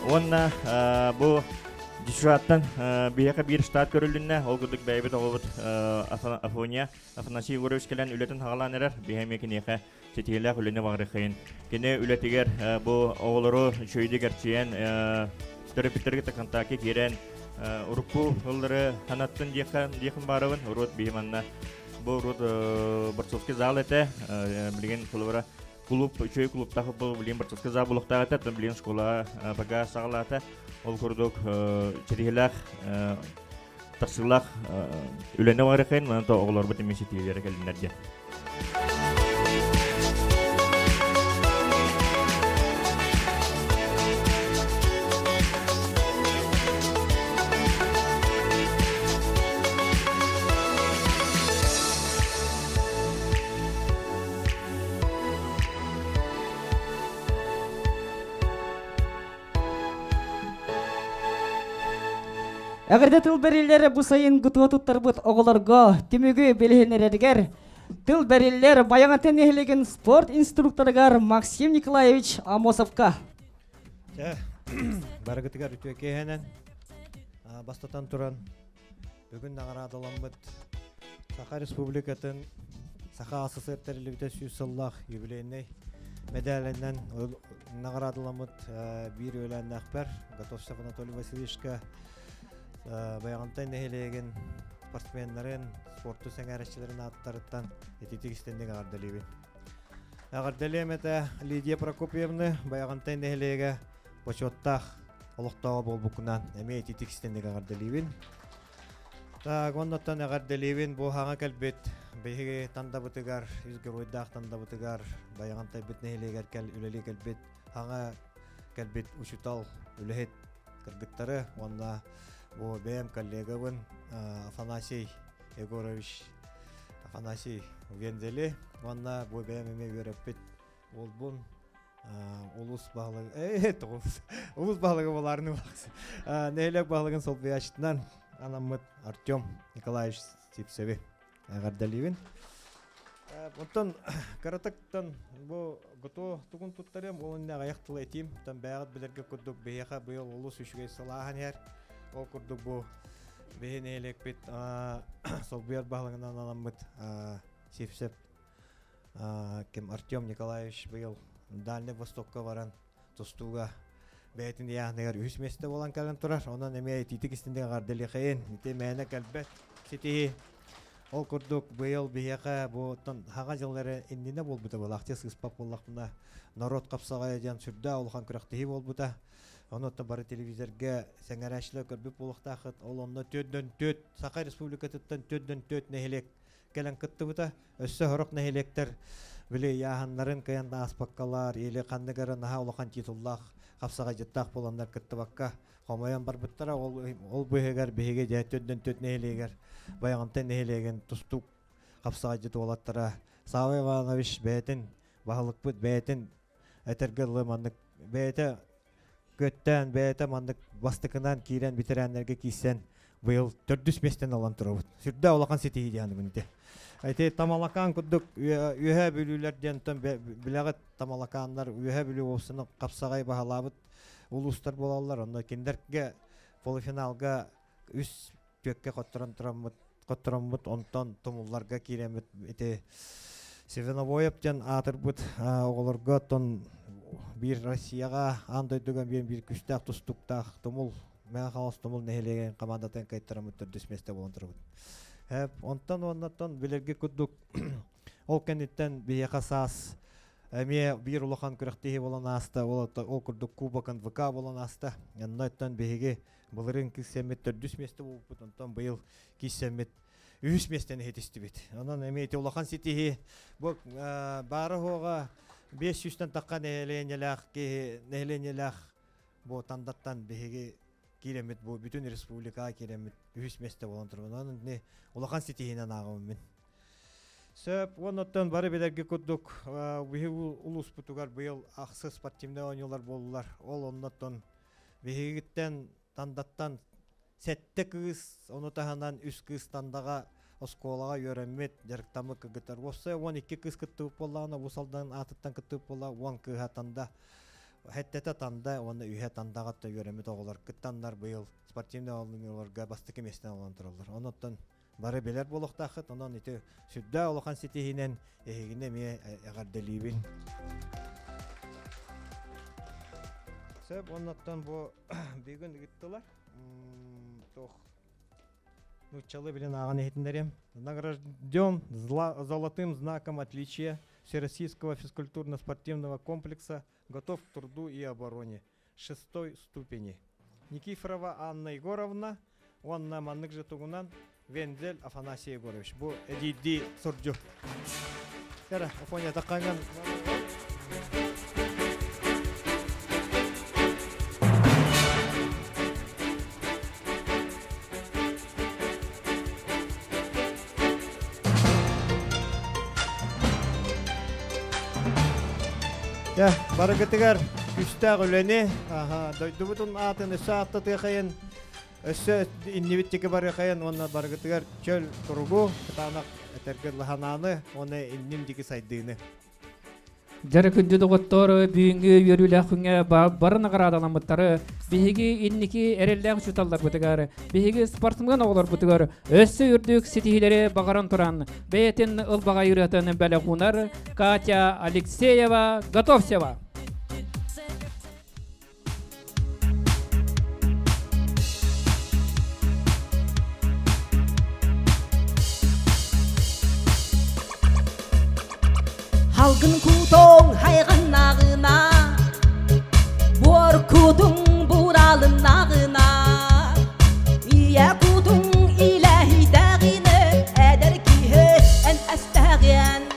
Уонна бу Дишраттан биһиэхэ биир штат көрүлүннэ. Ол курдук бэйэбит оҕобут Афония Афанасий Егорович кэлэн үлэтин хаҕалаан эрэр. Биһи эмиэ киниэхэ ситиһиилээх үлэни баҕарыаххайын. Кини үлэтигэр бу оҕолору үчүгэйдик эрчийэн, төрөппүттэргэ контакка киирэн, урукку ыллары санаттын диэххэ диэхин баарабын. Урут биһи манна бу урут борцовский зал этэ. Билигин холобура. Клуб үчүгэй клубтаах бу билин Барцовскай зал булуктаах этэ, билин школа пока саҕалаата. Ол курдук чирихилээх тахсыылаах үлэни оҥорохын, манан оҕолорбут эмиэ ситиилэрэ кэлиннэр диэн. Эҕэрдэ тыл бэриллэр бу сайын гутуа туттарбыт оҕолорго түмүгү билиһиннэрэригэр тыл бэриллэр Байаҕантай нэһилиэгин спорт инструкторыгар Максим Николаевич Амосовка. Чэ, барыгытыгар үтүө киэһэнэн бастатан туран Бүгүн наҕараадаламмыт Саха Республикатын Саха АССР тэриллибитэ сүүс сыллаах юбилейнай мэдээлинэн наҕараадаламмыт биир үөлээннээхпэр Готовцев Анатолий Васильевичка Байаҕантай нэһилиэгин спортсменнарын, спорту сэҥээрээччилэрин ааттарыттан ититик истинник эҕэрдэлиибин. Эҕэрдэлиэм этэ Лидия Прокопьевны Байаҕантай нэһилиэгэ бочуоттаах олохтооҕо буолбуккунан эмиэ ититик истинник эҕэрдэлиибин. Так, оннуттан эҕэрдэлиибин бу хаҥа кэлбит биһиги тандабытыгар, үс геройдаах тандабытыгар, Байаҕантайбыт нэһилиэгэр кэл үлэлии кэлбит хаҥа кэлбит учутал, үлэһит кыргыттары уонна бу бэйэм коллегабын Афанасий Егорович Афанасий Вензели уонна бу бэйэм эмиэ үөрэппит уолбун улус баһылыгы э тоҕус улус баһылыгы буолаарны нэһилиэк баһылыгын солбуйааччытынан анаммыт Артем Николаевич Сипсеви эҕэрдэлиибин. Оттон кыратыктан бу готу тугун туттарыам ол иннэ аҕыйах тыл этиим. Оттон бэйэҕит билэргэ курдук биһиэхэ быйыл олус үчүгэй сылааһан иһэр. Ол курдук бу биһи нэһилиэкпит солбуйар баһылыгынан анаммыт Сипсев ким Артем Николаевич быйыл Дальний Востокка баран тустууга бэйэтин ыйааһыныгар үһүс миэстэ буолан кэлэн турар. Онон эмиэ итиитик истинник эҕэрдэлиэхэйин. Ити мээнэ кэлбэт ситиһии. Ол курдук быйыл биһиэхэ бу хаҥа дьыллары иннинэ буолбута буолаахчы сыыспат буоллахпына норуот хапсаҕайа диэн сүрдээх улахан күрэхтэһии буолбута. Ону бары телевизорга сэҥээрээччилэр көрбүт буолуохтааххыт. Ол онно төрдөн төрт Саха Республикатыттан төрдөн төрт нэһилиэк кэлэн кыттыбыта. Өссө сорох нэһилиэктэр били ыйааһыннарын кыайан да ааспаккалар или ханнык эрэ наһаа улахан титуллаах хапсаҕайдьыттаах буоланнар кыттыбакка хомойон барбыттара. Ол, ол быыһыгар биһиги дьэ төрдөн төрт нэһилиэгэр Байаҕантай нэһилиэгин тустуук хапсаҕайдьыт уолаттара Савва Иванович бэйэтин баһылыкпыт бэйэтин этэргэ дылы маннык бэйэтэ Көттөөн бэйэтэ маннык бастакынан киирэн бэтэрээннэргэ киирсэн быйыл төрдүс миэстэни ылан турабыт. Сүрдээх улахан ситиһии диэн ити. Ити Тамалакаан курдук Үөһээ Бүлүүлэр диэн билэҕит Тамалакааннар Үөһээ Бүлүү уопсаны хапсаҕай баһылаабыт улуустар буолаллар. Онно кинилэргэ полуфиналга үс түөккэ хотторон тураммыт хоттороммут онтон тумулларга киирэммит ити Севеновоев диэн аатырбыт оҕолорго оттон биир Россияҕа аан дойдуга биир биир күүстээх тустуктаах тумул Мэҥэ Хаҥалас Тумул нэһилиэгин командатын кыайтараммыт төрдүс миэстэ буолан турабыт. Онтон уоннаттан билэргэ курдук ол кэнниттэн биһиэхэ саас эмиэ биир улахан күрэхтэһии буолан ааста. Ол, ол курдук Кубок НВК буолан ааста. Онно биһиги Былырыын киирсэммит төрдүс миэстэ буолбуппут, онтон быйыл киирсэммит үһүс миэстэни ситистибит. Онон эмиэ ити улахан ситиһии. Бу баара-суоҕа 500-тэн тахха нэһилиэнньэлээх киһи нэһилиэнньэлээх бу тандаттан биһиги киирэммит бу бүтүн республикаҕа киирэммит үһүс миэстэ буолан турабын. Онон улахан ситиһиинэн ааҕабын мин. Сөп, уонна бары билэргэ курдук биһи улууспутугар быйыл ахсыс спортивнай оонньуулар буоллулар. Ол оннуттан Биһигиттэн Тандаттан сэттэ кыыс, ону таһынан үс кыыс Тандаҕа оскуолаҕа үөрэммит, дьарыктаммыт кыргыттар. Уопсайа 12 кыыс кыттыбыт буоллаҕына, бу Салдан аатыттан кыттыбыт буолла, 10 кыыһа Танда, сэттэтэ Танда уонна үһэ Тандаҕа үөрэммит оҕолор кыттаннар быйыл спортивнай оонньууларга бастакы миэстэни ылан тураллар. Онуттан бары билэр буолуохтааххыт. Онон ити сүрдээх улахан ситиһиинэн эһигини эмиэ эҕэрдэлиибин. Сөп, оннуттан бу бүгүн ыыттылар. Туох нууччалыы билин ааҕан иһитиннэриэм. Награжден золотым знаком отличия. Всероссийского физкультурно-спортивного комплекса «Готов к труду и обороне» шестой ступени. Никифорова Анна Егоровна, уонна маннык же тугунан Вензель Афанасий Егорович. Бу эдийди сурдьу. Кара, Афоня, таққанган Я, барыгытыгар күстээх үлэни, дойдубутун аатын өссө ааттатыахайын, өссө иннибит тики барыахайын, уонна барыгытыгар чөл туругу, кытаанах этэргэ лаһанааны, уонна инним дики сайдыыны. Дьэрэ күндү доҕоттор, бүгүҥҥү үөрүүлээх күҥҥэ бары наҕараадаламмыттары, биһиги инники эрэллээх учууталларбытыгар, биһиги спортсмен оҕолорбутугар өссө үрдүк ситиһиилэри баҕаран туран, бэйэтин ылбаҕай ырыатын бэлэх уунар Катя Алексеева Готовцева. Халгын кутоң хайғаннағына, Буор кутуң буралыннағына, Ия кутуң иләһидәғіне, Әдәр киһи ән әстәғен.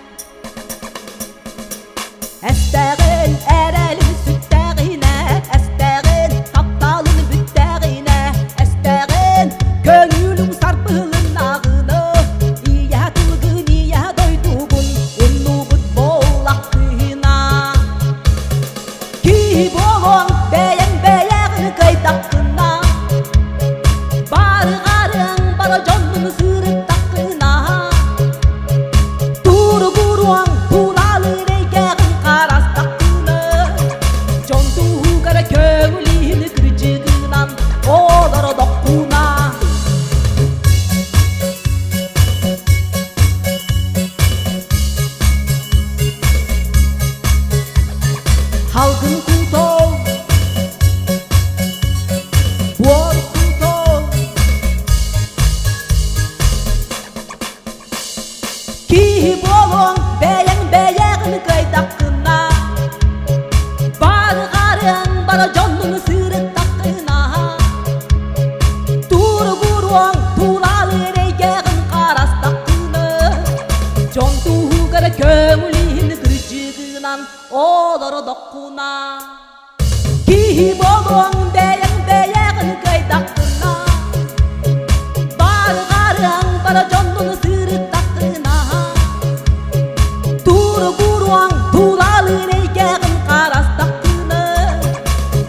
Әстәғін әрәлін сүттәғіне, Әстәғін тапталын бүттәғіне, Әстәғін көңілің сарпылыннағыны, Ия тылгын, ия дойдугун, Уннубут боллаққына. Ки болон бәйәң бәйәғін кайтаққына, Барығарың бара жоннун сырыттаққына, Туру буруаң тулалы рейгәғін қарастаққына, Жон тугара көңілін кыржыгынан олар доққуна. Халгын кутоң, буор кутоң, Киһи болоң бәйәң бәйәғін кайтаққына, Барығарың бара жоннун сырыттаққына, Туру буруаң тулалы рейгәғін қарастаққына, Жон туһугара көңілін кыржыгынан олар доққуна. Киһи болоң бәйәң бәйәғін кайтаққына, Барығарың бара жоннун сырыттаққына, Туру буруаң тулалы рейгәғін қарастаққына,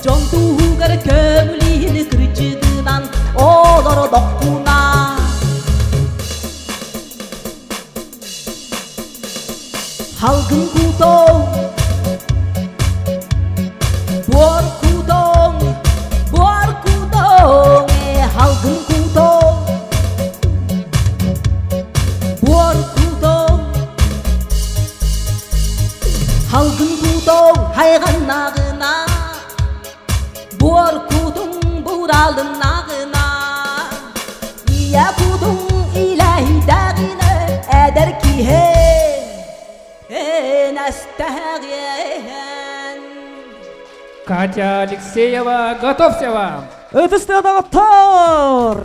Жон туһугара көңілін кыржыгынан олар доққуна. Халгын кутоң, буор кутоң, буор кутоң, халгын кутоң, буор кутоң, Халгын кутоң хайғаннағына, Буор кутуң буралыннағына, Ия кутуң иләһидәғіне, Әдәр киһе әстәғен. Катя Алексеева Готовцева. Ытыстыдағыттар!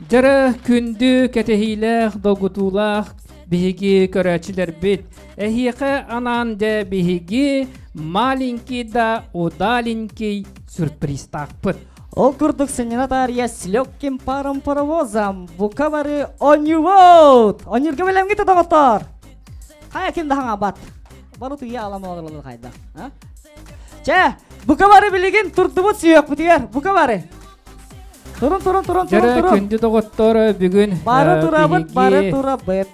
Дьэрэ күндү кэтэһиилээх долгутуулаах биһиги көрөөччүлэрбит. Эһиэхэ анаан дьэ биһиги маленький да удаленький сюрпризтаахпыт. Ол курдук сынньана таарыйа с легким паром паровозом бука бары оонньуубут. Оонньуурга бэлэмҥит доҕоттор. Хайа ким да хаҥаабат. Бары туйа алам оҕолору хайда. Чэ, бука бары билигин турдубут сүһүөхпүтүгэр. Бука бары. Турун, турун, турун, турун, Дьэрэ турун. күндү доҕоттор бүгүн Бары турабыт, бары биһиги турабыт.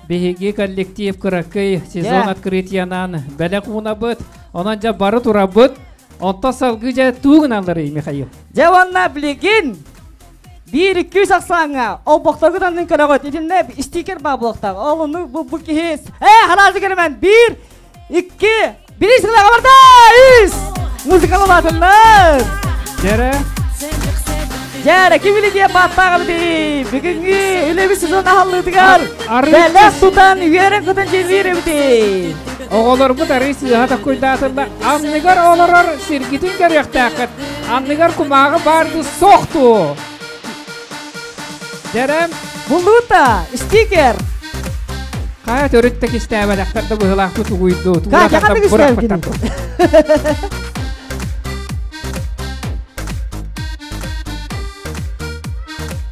биһиги коллектив кыракый сезон Дьэ. открытиянан бэлэх уунабыт. Онон дьэ бары турабыт. Онтон салгыы дьэ тугун алларый, Михаил. Дьэ уонна билигин биир икки үс ахсааҥҥа олбохторгут аннын көрөҕүт. Итиннэ стикер баа буолуохтаах. Ол ону бу бу киһи э хараазы көрүмэн биир икки биир сылаҕа барда үс музыкалы баатыннар. Дьэрэ Дьэрэ ким билиэ бааттааҕа эбитий? Бүгүҥҥү үлэбит сезон аһыллыытыгар арыы бэлэх тутан үөрэн көтөн дьиэлиир эбитий. Оҕолорбут арый сыыһа таккуйдаатылла анныгар олорор сиргитин көрүөхтээххит. Анныгар кумааҕы баарды суох дуу? Дьэрэм. Буллута, стикер. Хайа төрүт да кистээбэтэхтэр да быһылаахпыт угуйду. Катя ханнык истээбиккин?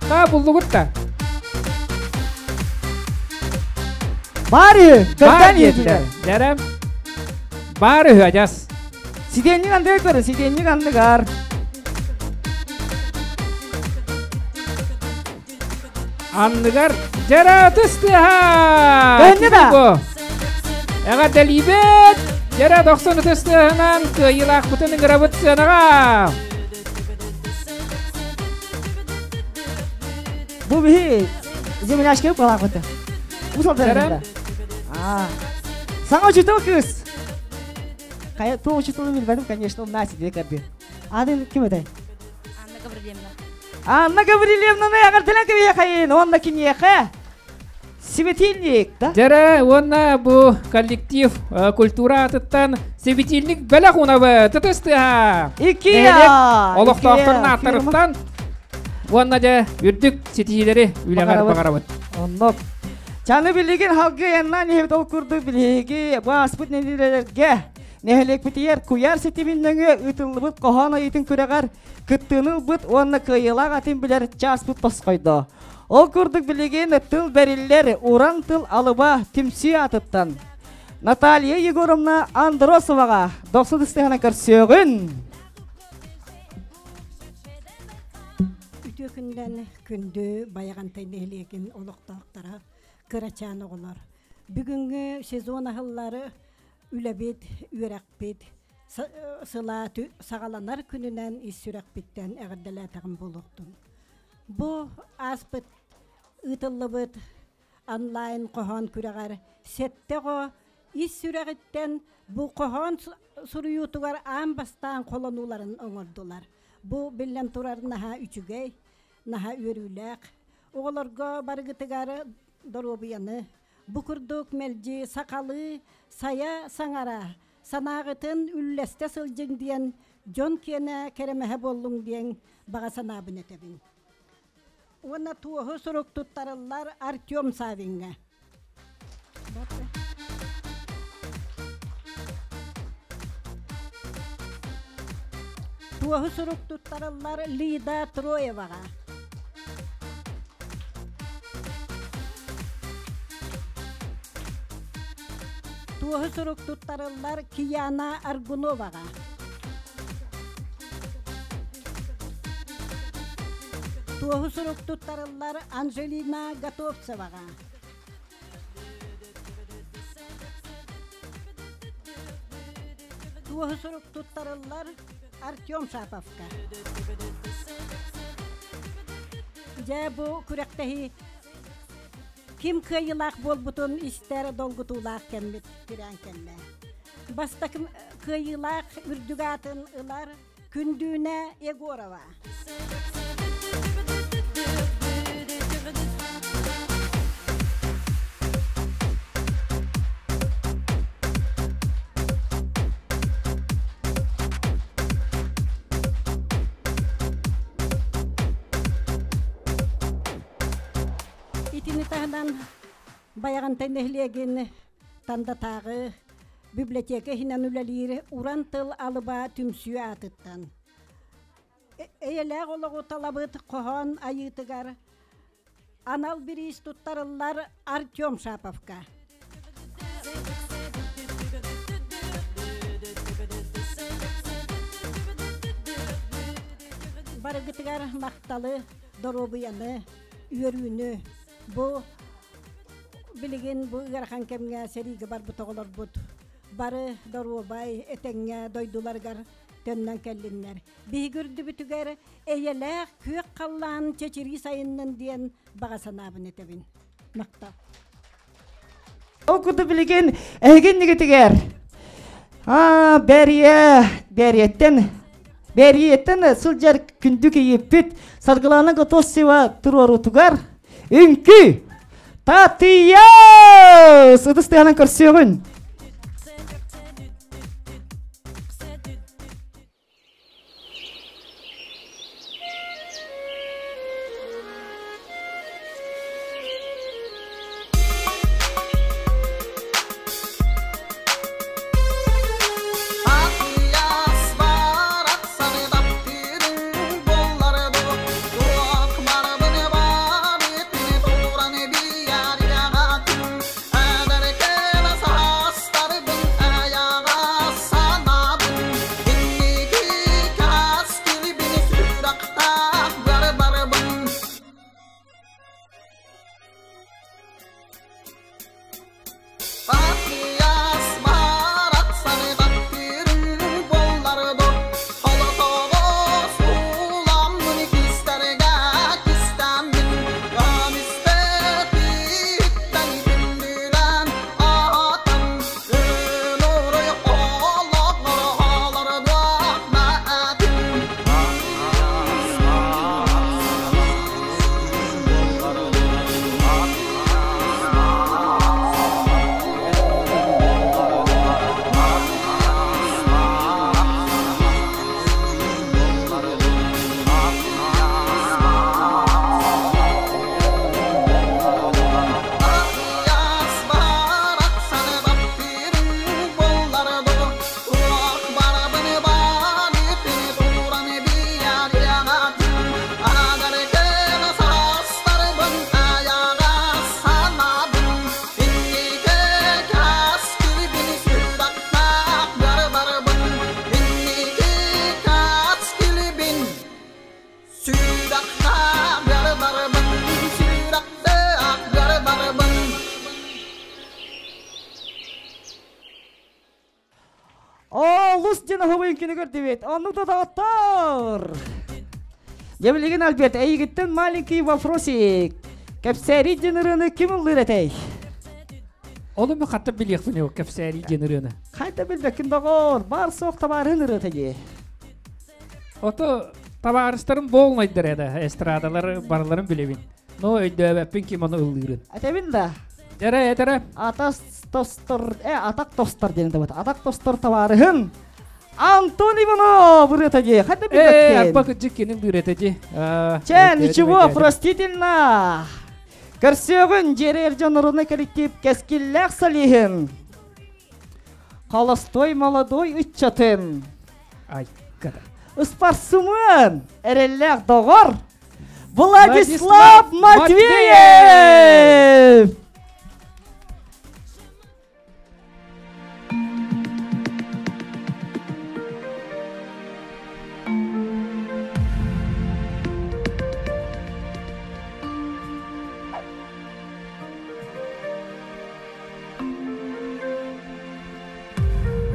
Ха буллугут да. Бары, көрдөн иһитилэр. Дьэрэм. Бары үһү адьас. Сидиэнньик анныгар көрө, сидиэнньик анныгар. Анныгар дьэрэ ытыс тыаһа! Көһүннэ да? Эҕэрдэлиибит! Дьэрэ дохсун ытыс тыаһынан кыайыылаахпытын ыҥырабыт сыанаҕа! Бу биһи земляшка калаахпыты. Усалдарында. А. Саҥа учутал кыыс. Кая то учуталын билбэтим, конечно, Настя диye кэрди. Атын ким этэй? Анна Гаврильевна. Анна Гаврильевнаны эҕэрдэлэн кэбиһиэхэйин уонна киниэхэ светильник, да? Дьэрэ уонна бу коллектив культура аатыттан светильник бэлэх унабы тытыс тыаһа. Икеа! Олохтоохторун ааттарыттан уонна дьэ үрдүк ситиһиилэри үлэҕэр баҕарабыт. Оннук. Чаны билигин халгы яннан иһэбит ол курдук билиги бу ааспыт нэдиэлэлэргэ нэһилиэкпитигэр куйаар ситимин нөҥүө ыытыллыбыт хоһоон айыытын күрэҕэр кыттыыны ылбыт уонна кыайыылаах атын билэр чааспыт тосхойдо. Ол курдук билигин тыл бэриллэр уран тыл алыба түмсүү аатыттан Наталья Егоровна Андросоваҕа дохсун ыстыһана көрсүөҕүн. Үтүө күнүнэн күндү Байаҕантай нэһилиэгин олохтоохторо, кырачаан оҕолор. Бүгүҥҥү сезон аһыллары үлэбит, үөрэхпит сылаа саҕаланар күнүнэн ис сүрэхпиттэн эҕэрдэлээтэҕим буолуохтун. Бу ааспыт ыытыллыбыт онлайн хоһоон күрэҕэр сэттэ оҕо ис сүрэҕиттэн бу хоһоон суруйуутугар аан бастаан холонууларын оҥордулар. Бу биллэн турар наһаа үчүгэй, наһаа үөрүүлээх. Оҕолорго барыгытыгар доруобуйаны, бу курдук мэлдьи сахалыы сайа саҥара, санааҕытын үллэстэ сылдьыҥ диэн дьон киэнэ кэрэмэһэ буоллуҥ диэн баҕа санаабын этэбин. Уонна туоһу сурук туттарыллар Артем Савиҥҥа. Туоһу сурук туттарыллар Лида Троеваҕа. Туоһу сурук туттарыллар Кияна Аргуноваҕа. Туоһу сурук туттарыллар Анжелина Готовцеваҕа. Туоһу сурук туттарыллар Артем Шаповка. Дьэ бу күрэхтэһии ким кыайыылаах буолбутун истэр долгутуулаах кэммит тирээн кэллэ. Бастакы кыайыылаах үрдүк аатын ылар Күндүүнэ Егорова. Итини таһынан Байаҕантай нэһилиэгин Тандатааҕы библиотека иһинэн үлэлиир Уран тыл алыба түмсүү аатыттан эйэлээх олоҕу талабыт хоһоон айыытыгар анал бириис туттарыллар Артем Шаповка. Барыгытыгар махталы, доруобуйаны, үөрүүнү бу Билигин бу ыарахан кэмҥэ сэриигэ барбыт оҕолорбут бары доруобай, этэҥҥэ дойдуларыгар төннөн кэллиннэр. Биһиги үрдүбүтүгэр эйэлээх күөх халлаан чэчирии сайыннын диэн баҕа санаабын этэбин. Махтал. Ол курдук билигин эһиги иннигитигэр аа бэрие бэриэттэн бэриэттэн сылдьар күндү кийииппит Саргылана Готовцева туруорутугар Үҥкүү! Татыйаас! Ытыс тыаһынан көрсүөҕүн! Дин оһобойын күнү көрдүбүт. Оннук да доҕоттор. Дьэ билигин Альберт, эйигиттэн маленький вопросик. Кэпсээри диэн ырыаны ким ыллыыр этэй? Ол эми хатта билиэхпин ол кэпсээри диэн ырыаны. Хайда билбэккин доҕор, бар суох табаарыһын ырыата дии. Ото табаарыстарым болнайдар эда эстрадалар барыларын билэбин. Но өйдөөбөппүн ким ону ыллыырын. Этэбин да. Дэрэ этэрэ. Атас тостор, атак тостор диэн табат. Атак тостор табаарыһын. Антон Иванов ырыата дии. Хайда билбэккин. Арба кыдьык кинин ырыата дии. Чэ, ничего, простительно. Көрсүөҕүн дьиэрэр дьон народный коллектив кэскиллээх солиһын. Холостой молодой ыччатын. Ай, када. Ыспарсымын, эрэллээх доҕор Владислав Матвеев!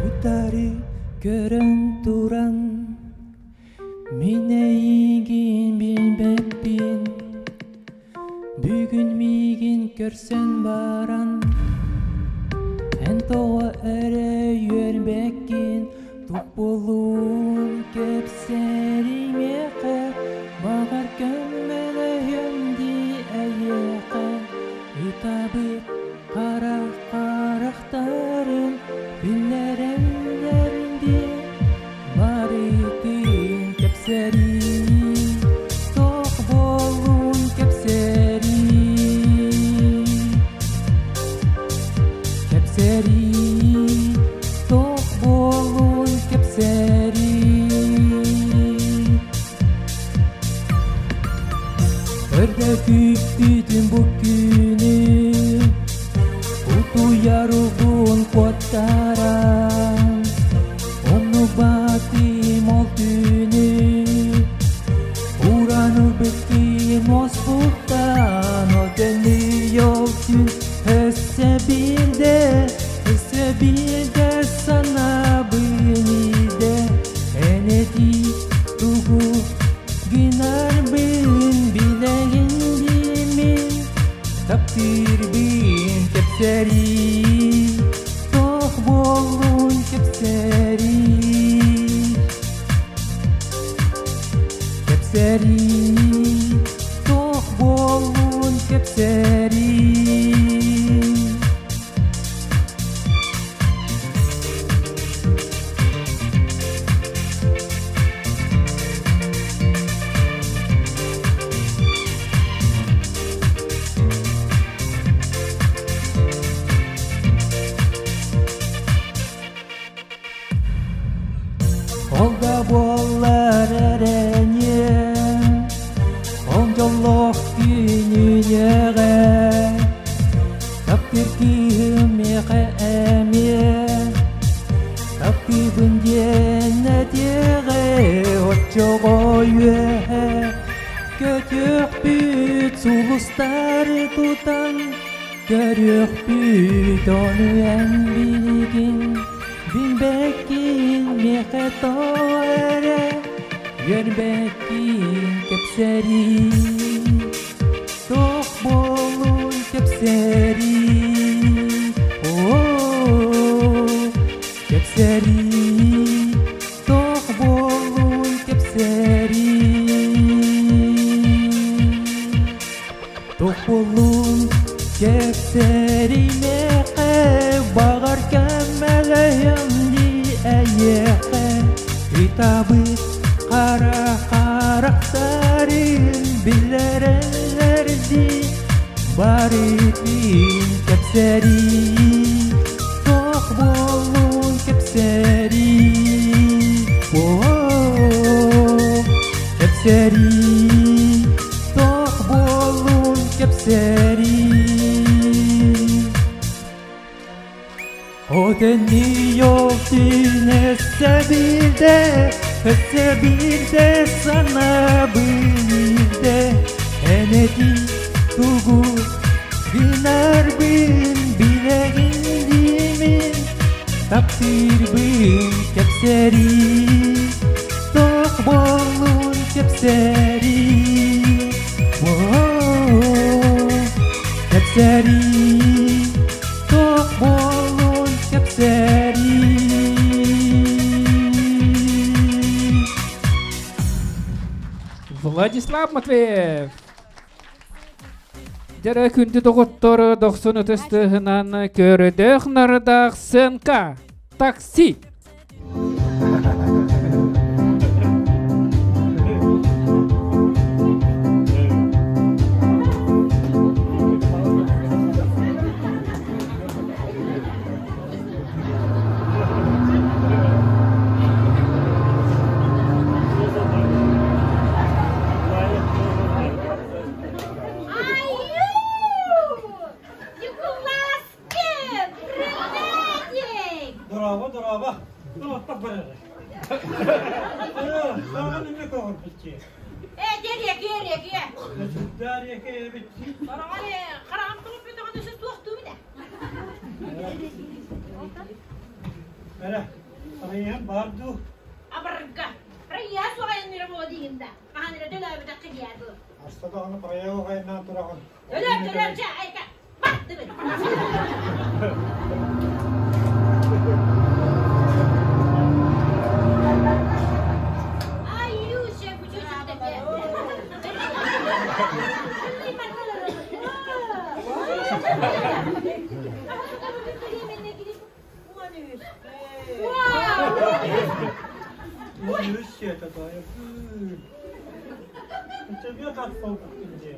Утары көрөн туран Мин эйигин билбэппин Бүгүн миигин көрсөн баран Эн тоҕо эрэ үөрбэккин Тух буолуун кэпсэримиэхэ Баҕар көмөлөһүөм дии эйиэхэ Ытабыт хара харахтарын Биллэрэллэр дии Барытын кэпсэрии, туох буоллун кэпсэрии. Кэпсэрии, туох буоллун кэпсэрии. Өрдө күүппүтүм бу күнү, утуйар угун куоттаран, Оннубатым ол түүнү, уран ылбыттым оспуттан, Отөннүй ол түн өссө билде, өссө билде санабын иде, Энети тугу гынарбын билегин димин, Таптыырбын кэпсэрии, туох буоллун кэпсэрии. Кэпсэрии, туох буоллун кэпсэрии. Ол да буоллар эрэниэм, ол дьоллоох күнүнэҕэ, таптыыр кыыһым миэхэ эмиэ, таптыыбын диэн этиэҕэ, оччоҕо үөһэ көтүөхпүт сулустары тутан, көрүөхпүт ону эн билигин билбэккин миэхэ тоҕо эрэ үөрбэккин кэпсэрии, туох буоллун кэпсэрии, оо, кэпсэрии, туох буоллун кэпсэрии. Туох буоллун кэпсэрии миэхэ, баҕар көмөлөһүөм дии эйиэхэ, Ытабыт хара харахтарын биллэрэллэр дии, Барытын кэпсэрии, туох буоллун кэпсэрии, оо, кэпсэрии, туох буоллун кэпсэрии. Отенни ол түүн өссө билде, өссө билде санабын илде, Энети тугу гынарбын билегин димин, Таптыырбын кэпсэрии, Кэпсэри, тох болун кэпсэри, кэпсэри, тох болун кэпсэри. Владислав Матвеев. Дьэрэ күндү доҕоттор дохсун ытыстыһынан көрөдөөх нардаах сценка такси. Ньукулааскын, приветик! Дорообо, дорообо. Туохтах барар. Саҕан эмне көҕөрбүтчи. Э, диэриэки, эриэки. Сүрдээриэки эбит. Хараҕар хараҕым тугу бүтөҕүн өсө туохтуу билэ. Эрэ, арыйан бар дуу. Абырга. Райя суҕайынныра буола диигин да. Хаһан эрэ төлөөбүтэххэ диэ дуу. Аста даҕаны проева хайнаан тураҕын. Төлөөп, төлөөп, чэ, айка. Баттыбын. Аюша, Үс это Тебе как полкунде.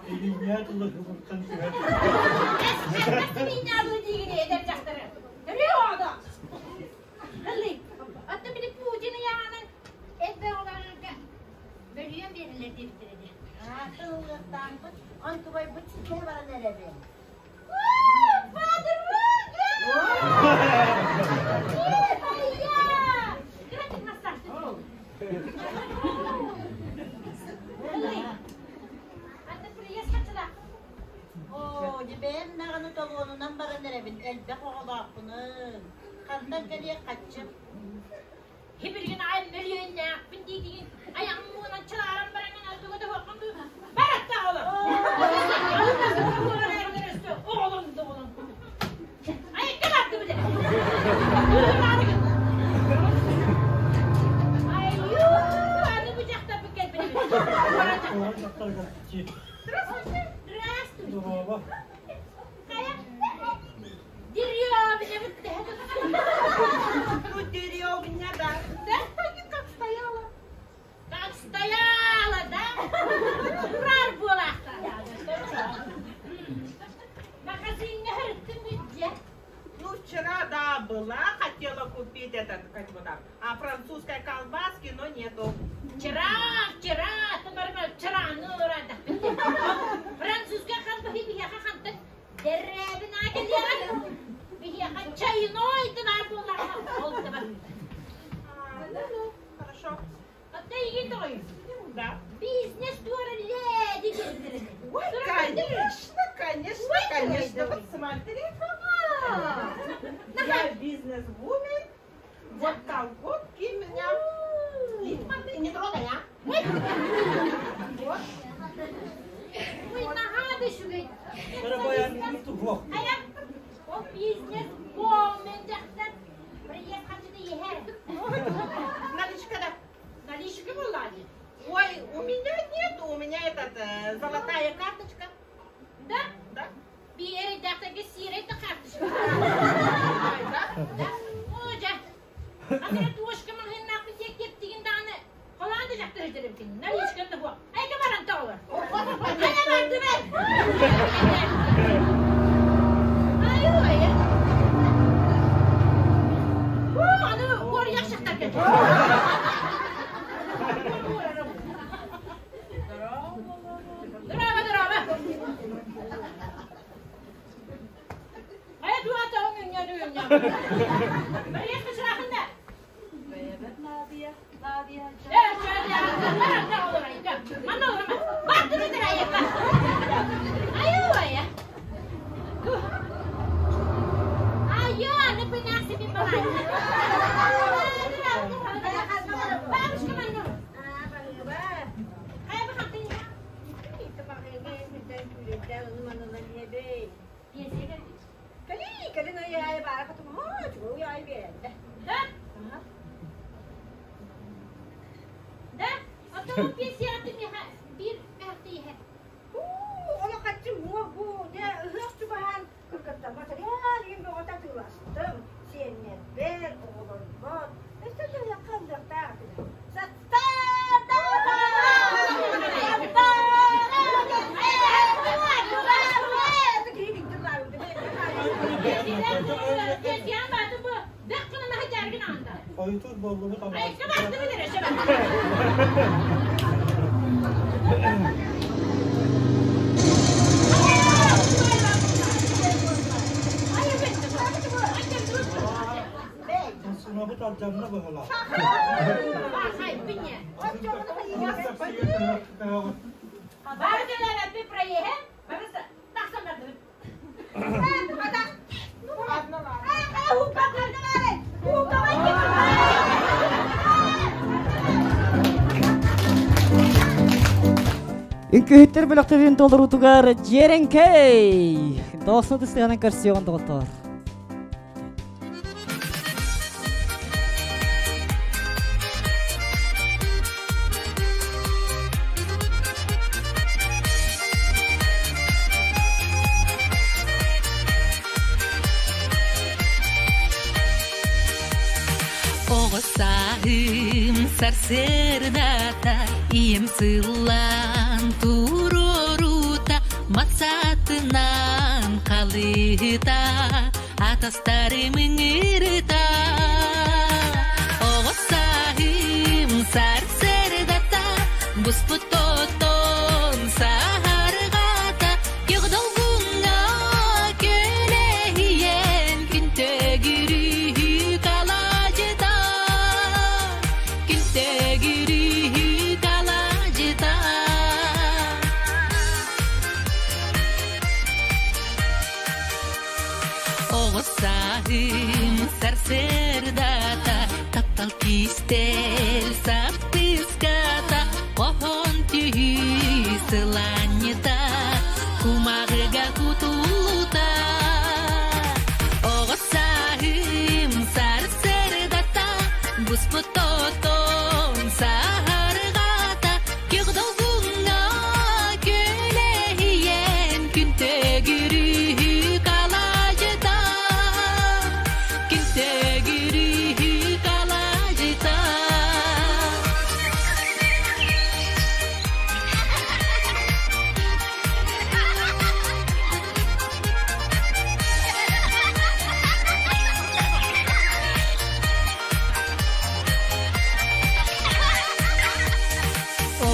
Илиня тулы хыбыттан түһэр. Мөлүйөн берилер диэбиттэрэ. Тыллыктаампыт, онтубайбыт ситэ баран эрэбин. Подруга! Оо, дьибээн даҕаны толуонунан баран эрэбин, элбэх оҕолоохпунун. Хантан кэлиэх хаччым? Хибиргин ай мөлүйүөннээхпин диигин айаҥмынан чалааран баран туга да хуоххун дуу баратта оҕолор оҕолон оҕолон айыкка барды биле айю аны бу жактар кэлбит. Здравствуйте. Здорово. Деревня вот. Ну, деревня, да. Да? Как стояла. Как стояла, да? Турар буолаахта. Магазиҥҥа сырыттыҥ где? Ну, вчера, да, была, хотела купить этот, как его там, французской колбаски, но нету. Вчера, вчера, ты вчера, ну, рада. Французская колбасы биһиэхэ хантан деревина кэлиэҕэ. Биһиэхэ чайной тынар буоллаҕына ол да. Ну, хорошо. Отта игин тоҕой. Да. Бизнес туора леди. Ой, конечно, конечно, конечно. Вот смотри. Я бизнес-вумен. Вот колготки меня. И смотри, не трогай, а. Вот. Ой, наһаа да үчүгэй. Айа, ол бизнес woman дьахтар. Приезд хачыты иһэр. Наличка, да. Наличка была ли? Ой, у меня нету, у меня этот, золотая карточка. Да? Да. Биэри дьахтарга сиэрэй да карточка. Да? Да. О, жа. Азыр туошка маңыннаах бисиэ кептигин даҕаны холаан да дьахтар өтөрөбүтүн. Наличкан да буо. Айка баран тоҕолор. Айа барды бер. Ай, ой. О, аны уоруйах шахтар кэлдэ. Дорообо, дорообо. Айа туата оҥ үҥҥэ. Мария кычырахында. Бэйэбэт Надия, Надия. Э, чөй, баран тоҕолор айка. Манна олорма. Барды битер айка. Аю, ая. Айо, аны пынасы. Хойутур буоллубут ама. Сунабыт алдьанна быһыылаах. Үҥкүүһүттэр бөлөхтөрүн толоруутугар Дьиэрэҥкэй! Доосну тыстыганан көрсүөҕүн доҕоттоор. Оҕо сааһым сарсыардата ийэм сыллаан туруорута матсаатынан халыыта атастарым ыҥырыта Оҕо сааһым сарсыардата буспут отон саһарҕата күөх долгуҥҥа күөлэһийэн күн төгүрүһү калаадьыта күн төгүрүһү калаадьыта Оҕо сааһым сарсыардата таптал кистэл саппыската хоһоон түһүү сылаанньыта кумаҕыга кутуллута Оҕо сааһым сарсыардата буспут отон саһарҕата күөх долгуҥҥа күөлэһийэн күн төгүрүһү калаадьыта күн төгүрүһү калаадьыта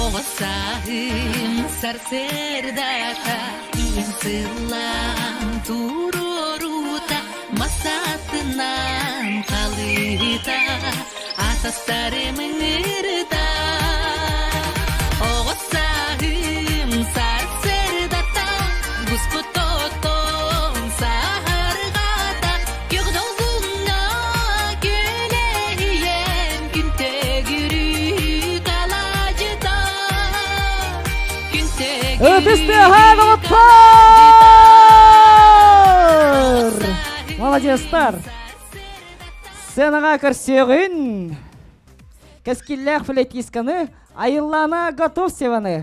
Оҕо сааһым сарсыардата ийэм сыллаан туруорута масатынан халыыта атастарым ыҥырыта Оҕо сааһым сарсыардата буспут отон саһарҕата күөх долгуҥҥа күөлэһийэн күн төгүрүк алаадьыта күн Ытыс төгүрүк тыаһа алаадьыта доҕоттор! Молодецтар! Сценаҕа көрсүөҕүн! Кэскиллээх флейтистканы Айыллаана Готовцеваны!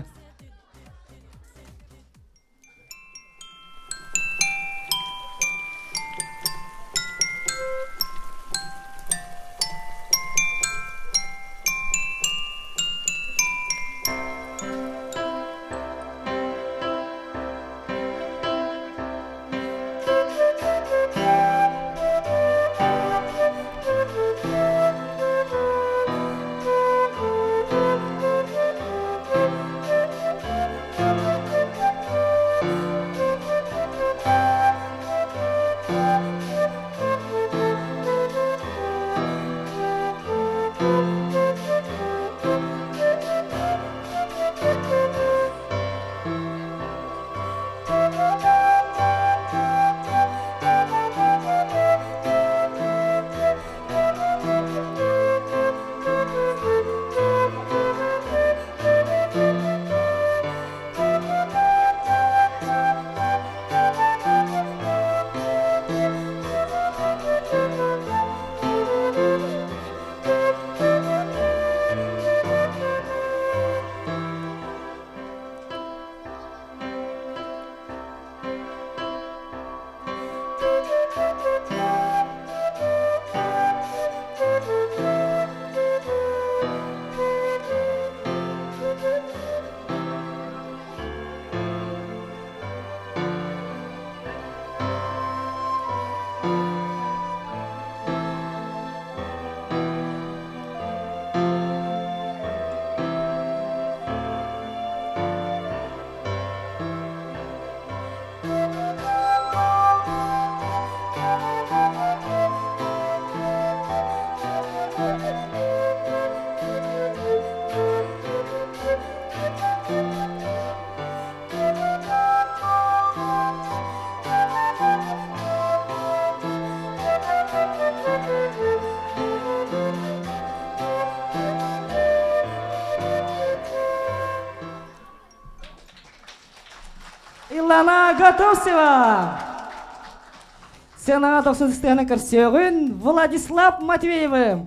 Илана Готовцева. Сценаға дохсун сцена көрсөҕүн Владислав Матвеевы.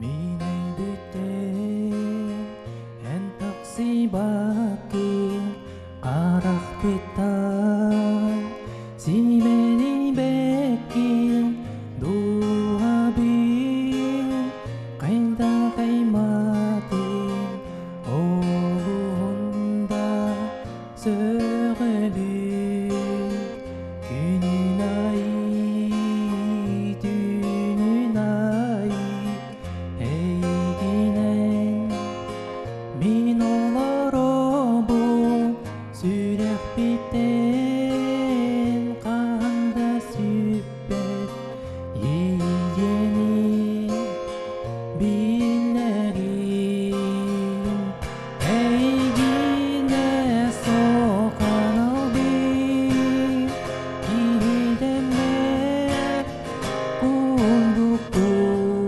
Мин өйбүтүм эн тахсыбаккын харахпыттан симэнийбэккин дууһабын хайдах аймаатын олуһунда сөҕөбүн күнүн айы түүнүн айы эйигинэн мин олоробун сүрэхпиттэн хаһан да сүппэт иэйиини билэрим эйигинэ суох аналбын киһидэммэт курдукпун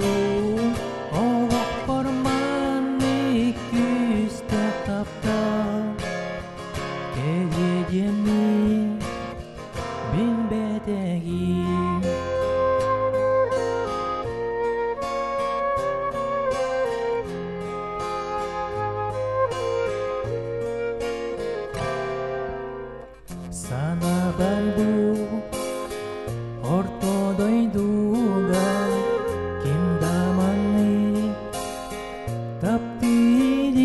олохпор маннык күүстээх таптал кэлиэ диэммин билбэтэгим. Санаабар бу орто дойдуга ким да маннык таптыыр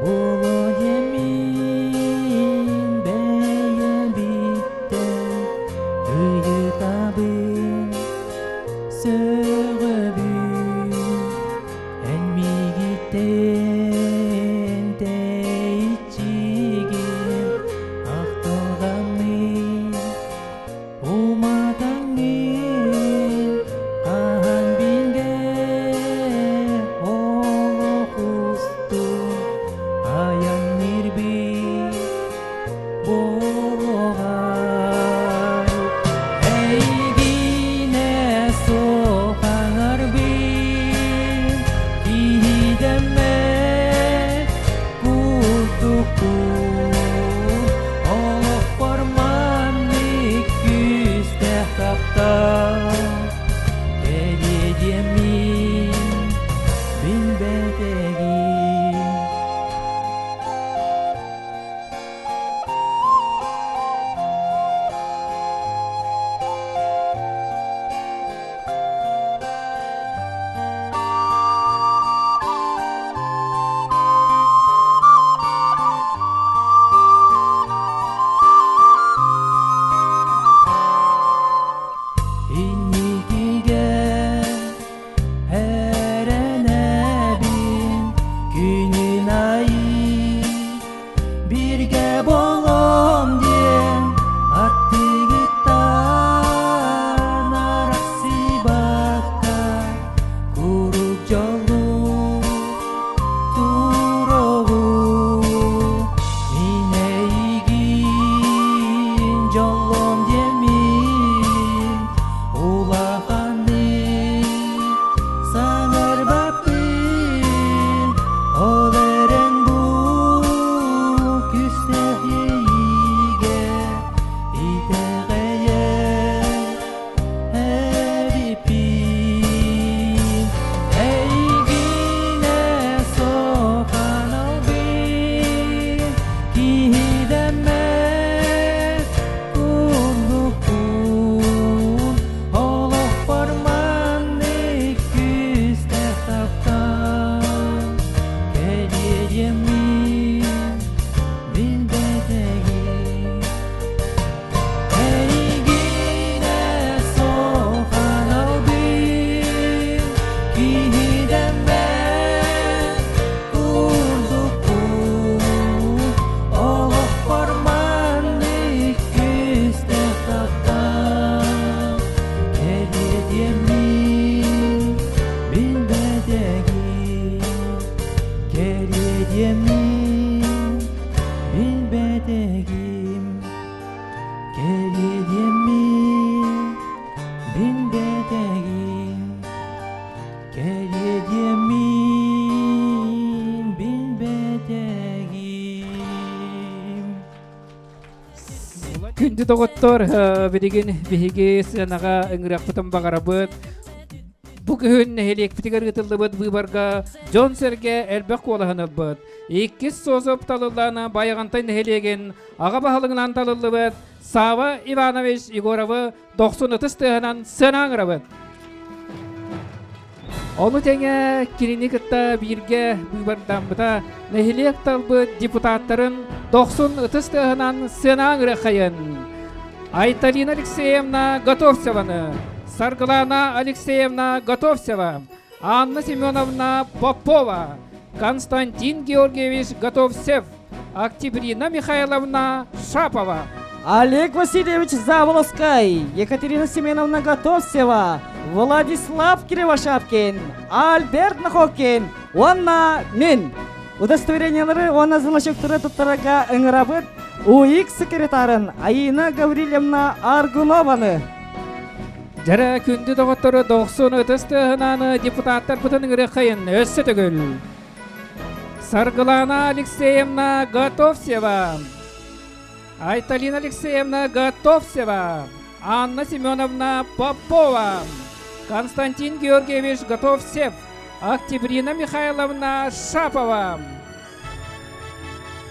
буолуо диэммин бэйэбиттэн ыйытабын сөҕөбүн эн миигиттэн тэйиччигин ахтылҕаммын. Кэлиэ диэммин билбэтэгим, Кэлиэ диэммин билбэтэгим. Күндү доҕоттор, билигин биһиги сыанаҕа ыҥырыахпытын баҕарабыт. Бу күһүн нэһилиэкпитигэр ыытыллыбыт быыбарга дьон-сэргэ элбэх куолаһын ылбыт. Иккис созып талыллан Байаҕантай нэһилиэгин аҕа баһылыгынан талыллыбыт Сава Иванович Егоровы дохсун ытыс тыаһынан сыана ыҥырабыт. Ону тэҥэ кинини кытта бииргэ быыбардаммыта нэһилиэк талбыт депутаттарын дохсун ытыс тыаһынан сыана ыҥырыаххайын. Айталина Алексеевна Готовцеваны, Саргылана Алексеевна Готовцева, Анна Семеновна Попова, Константин Георгиевич Готовцев, Октябрина Михайловна Шапова. Олег Васильевич Заволоскай, Екатерина Семеновна Готовцева, Владислав Кривошапкин, Альберт Нахокин уонна мин. Удостоверениелары уонна значоктары туттарарга ыҥырабыт УИК секретарын Аина Гаврильевна Аргунованы. Дьэрэ күндү доҕоттору дохсун ытыс тыаһынан депутаттарбытын ыҥырыаххайын өссө төгүл. Саргылана Алексеевна Готовцева, Айталина Алексеевна Готовцева, Анна Семеновна Попова, Константин Георгиевич Готовцев, Октябрина Михайловна Шапова.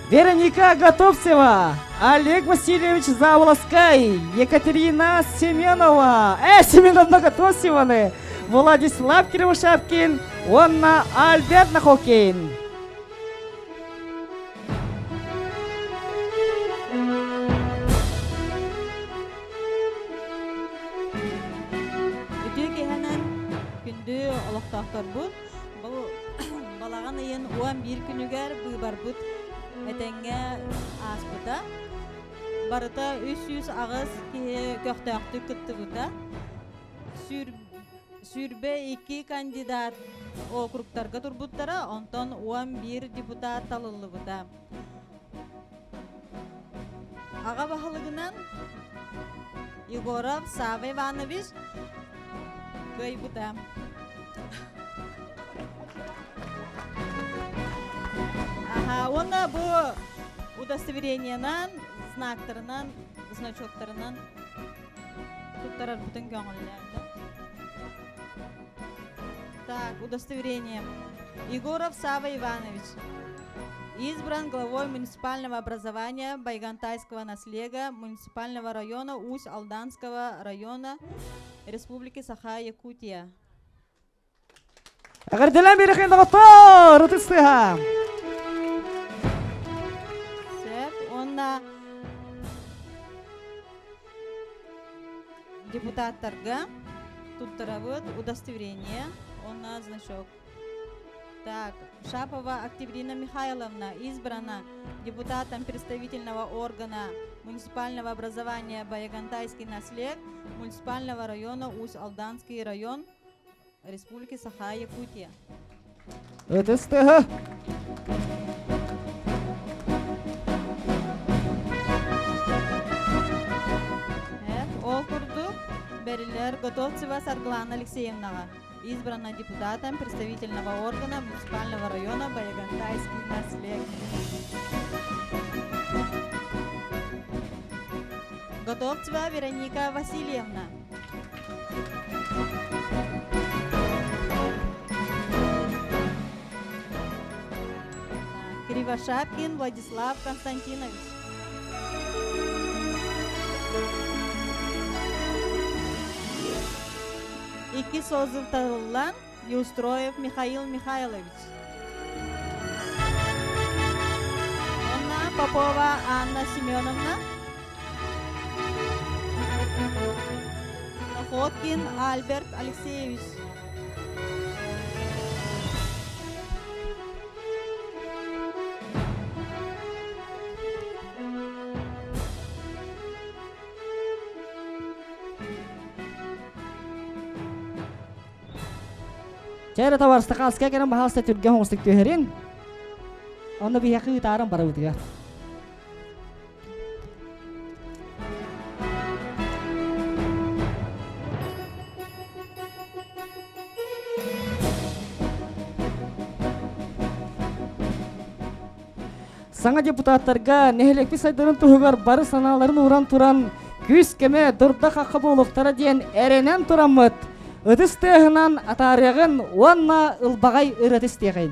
Вероника Готовцева, Олег Васильевич Заволоскай, Екатерина Семенова, Семеновна Готовцеваны, Владислав Кривошапкин уонна Альберт Нахокин. Үтүө киһинэн күндү олохтоохторбут бұл балаҕан ыйын 11 күнүгэр быыбарбыт этэҥҥэ ааспыта. Барыта 308 киһи көхтөөхтүк кыттыбыта. 22 кандидат округтарга турбуттара, онтон 11 депутат талыллыбыта. Аҕа баһылыгынан Егоров Сава Иванович кыайбыта. Аха, уонна бу удостоверениенан, знактарынан, значоктарынан туттарарбытын көҥүллээн да. Так, удостоверение. Егоров Сава Иванович. Избран главой муниципального образования Байгантайского наслега муниципального района Усть-Алданского района Республики Саха-Якутия. Эҕэрдэлээн биэрэхин доҕоттоор, ытыс тыаһа. Сөп, уонна депутаттарга туттарабыт удостоверение, уонна значок. Так, Шапова Октябрина Михайловна избрана депутатом представительного органа муниципального образования Баягантайский наслег муниципального района Усть-Алданский район Республики Саха-Якутия. Ытыс тыаһа. Ол курдук бэриллэр Готовцева Саргылана Алексеевнаҕа избрана депутатом представительного органа муниципального района Баягантайский наслег. Готовцева Вероника Васильевна. Кривошапкин Владислав Константинович. Икки созыв талыллан Неустроев Михаил Михайлович. Онна Попова Анна Семеновна. Находкин Альберт Алексеевич. Чэ эрэ табаарыстакааска кэлэн баһаалыста түргэн оҥостук түһэрин. Онно биһиэхэ ыытааран барабытыгар. Саҥа депутаттарга нэһилиэкпит сайдарын туһугар бары санааларын ууран туран күүс-көмө дурда-хахха буолуохтара диэн эрэнэн тураммыт ытыс тыаһынан атаарыаҕын уонна ылбаҕай ырыаты истиэҕин.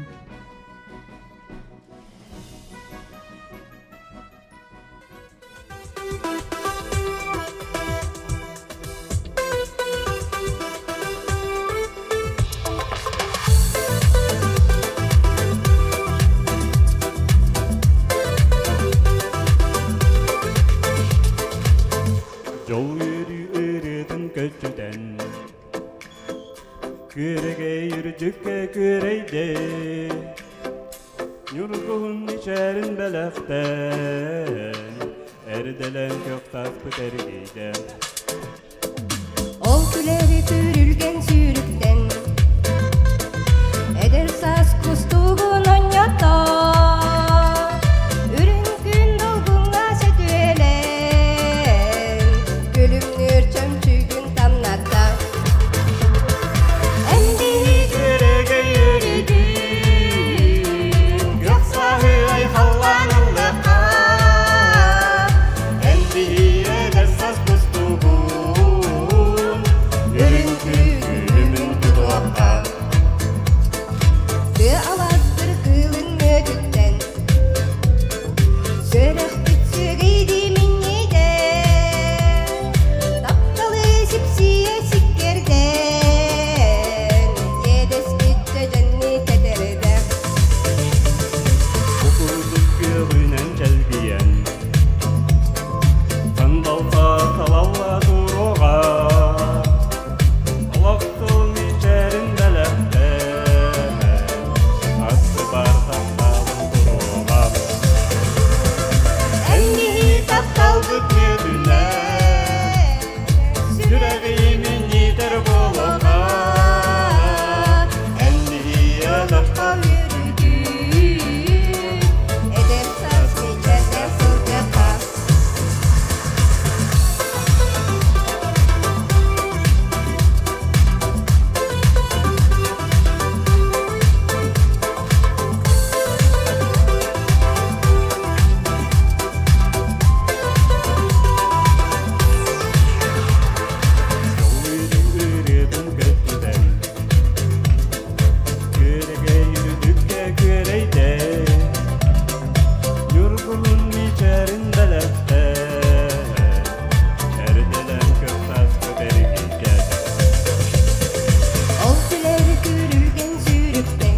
Дьол үөрүү ырыатын көччүтэн Күөрэгэй үрдүккэ күөрэйдэ Ньургуһун мичээрин бэлэхтээн, Эрдэлэн көхтаспыт эргийдэ. Ол күлэри күрүлгэн сүүрүктэн Эдэр саас кустугун онньото Үрүҥ күн долгуҥҥа сөтүөлэн Күлүмнүүр чөмчүүгүн тамната Күөрэгэй өрүтүн, Күөх сааһы айхаллаан ыллыахха. Эн биһи эдэр саас кустугун, Үрүҥ күлүмүн тутуохха. Тыа алаастыр кыылын мүөтүттэн Сүрэхпит сүөгэйдии минньитэ Тапталы сипсийэ сиккэрдэн Иэдэспит дьэдьэнни тэтэрдэ Бу курдук күөҕүнэн чэлгийэн, Сандалта салалла туруоҕа. Олох тыл мичээрин бэлэхтээн, Аттыбар тапталым туруоҕа. Эн биһи тапталбыт мүөтүнэн, Сүрэҕи минньитэр буолуоҕа. Эн биһи өлөххө үөрүүтүн Эдэр саас мичээрдэр сылдьыахха. Ырыатын көттүтэн, Күөрэгэй үрдүккэ күөрэйдэ, Ньургуһун мичээрин бэлэхтээн, Эрдэлэн көхтаспыт эргийдэ. Ол күлэр күрүлгэн сүүрүктэн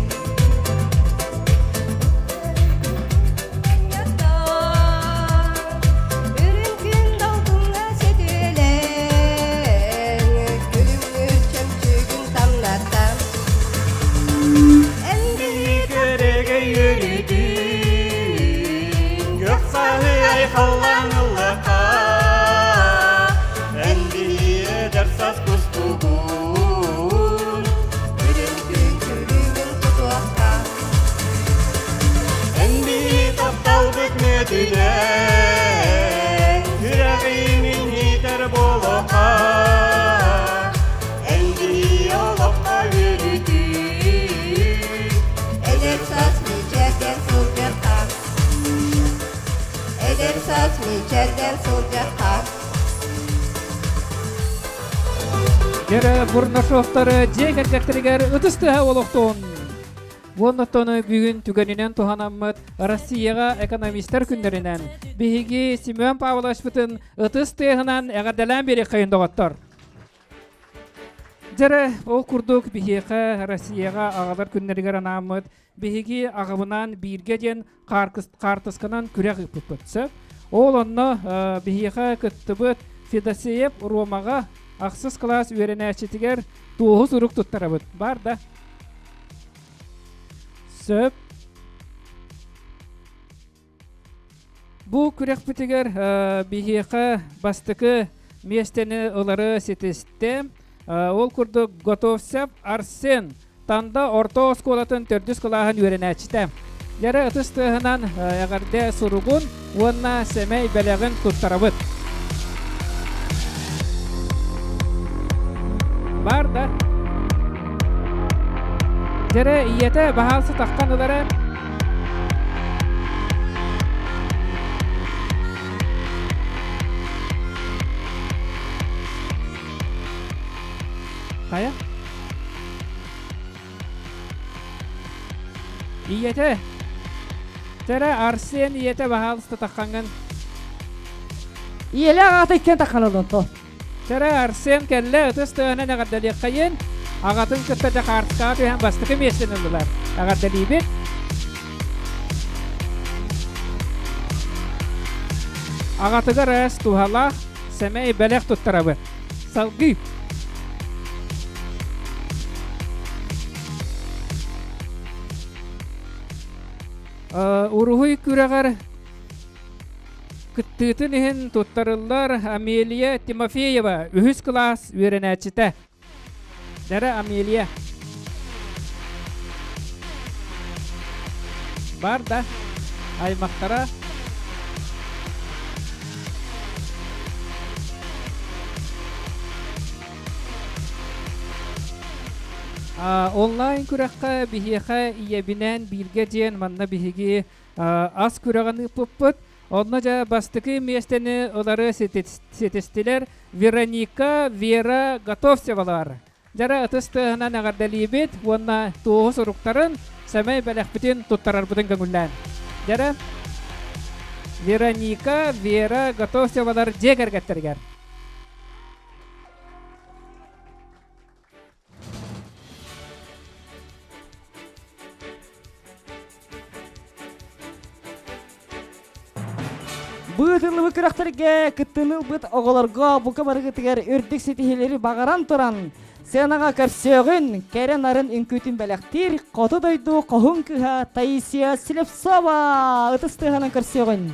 Үрүҥ күн долгуҥҥа сөтүөлэн Күлүмнүүр чөмчүүгүн тамната Эн биһи Күөрэгэй өрүтүн, Күөх сааһы айхаллаан ыллыахха. Эн биһи эдэр саас кустугун, Үрүҥ күн күлүмүн тутуохха. Эн биһи тапталбыт мүөтүнэн, Сүрэҕи минньитэр буолуохха. Эн биһи олоххо үөрүүтүн, Эдэр саас мичээрдэн сылдьыахха. Эдэр саас мичээрдэн сылдьыахха. Дьэрэ Бурнашовтары дьиэ кэргэттэригэр ытыс тыаһа олохтуун. Уоннаттан бүгүн түгэнинэн туһанаммыт Россияҕа экономистар күннэринэн биһиги Семен Павловичпытын ытыс тыаһынан эҕэрдэлээн биэриэххэйин доҕоттор. Дьэрэ, ол курдук биһиэхэ Россияҕа аҕалар күннэригэр анааммыт биһиги аҕабынаан бииргэ диэн хаартысканан күрэх ыыппыппыт. Сөп. Ол онно биһиэхэ кыттыбыт Федосеев Ромаҕа ахсыс кылаас үөрэнээччитигэр туоһу сурук туттарабыт. Бар да? Сөп. Бу күрэхпитигэр биһиэхэ бастакы миэстэни ылары ситистэ. Ол курдук Готовцев Арсен Танда орто оскуолатын төрдүс кылааһын үөрэнээччитэ. Дьэрэ ытыс тыаһынан эҕэрдэ суругун уонна сэмэй бэлэҕин туттарабыт. Бар да. Дьэрэ ийэтэ баһаалса таххан ылара. Хайа? Ийэтэ. Тэрэ Арсен ийэтэ баһаалыста таххаҥҥын. Ийэлээх аҕата иккиэн таххан олонто. Тэрэ Арсен кэллэ ытыс тыаһынан эҕэрдэлиэххэйин. Аҕатын кытта Дьакаартаҕа түһэн бастакы миэстэни ыллылар. Эҕэрдэлиибит. Аҕатыгар ээс туһалаах сэмэй бэлэх туттарабыт. Салгыы. Уруһуй күрэҕэр кыттыытын иһин туттарыллар Амелия Тимофеева, үһүс кылаас үөрэнээччитэ. Дэрэ Амелия. Бар да, аймахтара Онлайн күрэххэ биһиэхэ ийэбинээн бииргэ диэн манна биһиги ас күрэҕин ыыппыппыт. Онно дьэ бастакы миэстэни ылары ситистилэр Вероника, Вера Готовцевалар. Дьара ытыс тыаһынан эҕэрдэлиибит уонна туоһу суруктарын, сэмэй бэлэхпитин туттарарбытын көҥүллээн. Дьара Вероника, Вера Готовцевалар дьиэ кэргэттэригэр. Быытыллыбыт күрэхтэргэ кыттыыны ылбыт оҕолорго бука барыгытыгар үрдүк ситиһиилэри баҕаран туран, сценаҕа көрсүөҕүн, кэрэ нарын үҥкүүтүн бэлэхтиир хоту дойду хоһун кыыһа Таисия Слепцова ытыс тыаһынан көрсүөҕүн.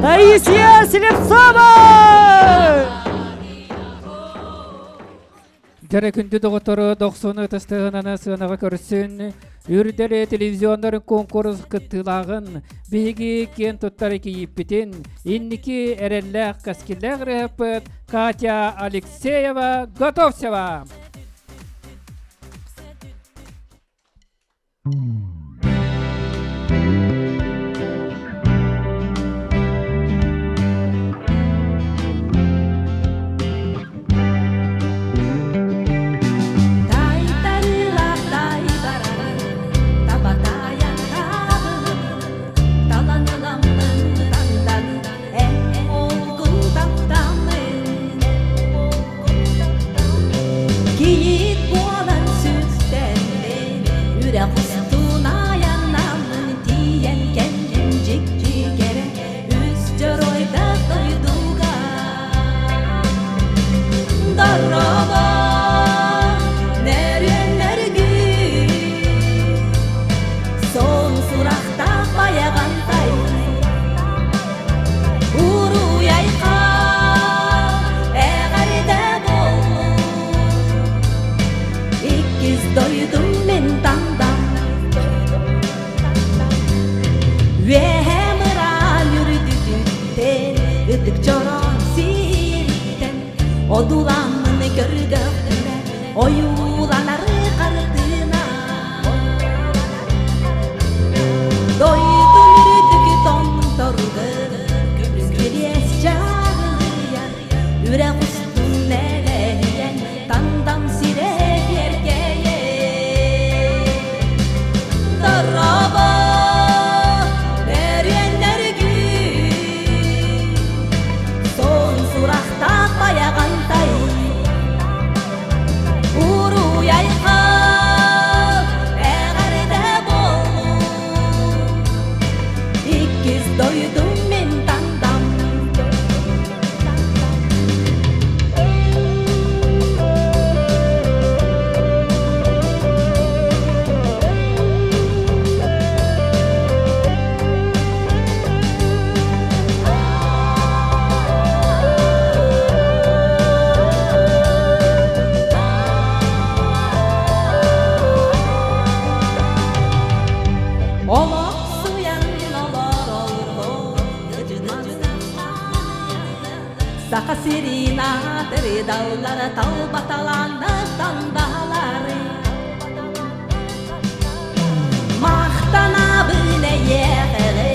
Таисия Слепцова! Дьэрэ күндү доҕоттору дохсуну ытыстыһынаны сыанаҕа көрсүн. Үрдэл телевизионнарын конкурс кыттыылааҕын, биһиги киэн туттар кийииппитин, инники эрэллээх кэскиллээх ырыаһыппыт Катя Алексеева Готовцева. Одуламмын көрдөхпүнэ ойууланары хартыына Дойдум үрдүк томторгар көмүс чаҕылыйар үрэх устун нэлэһийэн тандам сирэ киэркэйэ Дорообо бөрүөннэргү Сон сурахтаах байаҕантай Уруй-айхал эҕэрдэ буоллун Иккис дойдум мин тандам Олох суйан олороллор Саха сирин аатырдаллар талбаталаанна тандаалары Махтанабын эйиэхэҕэ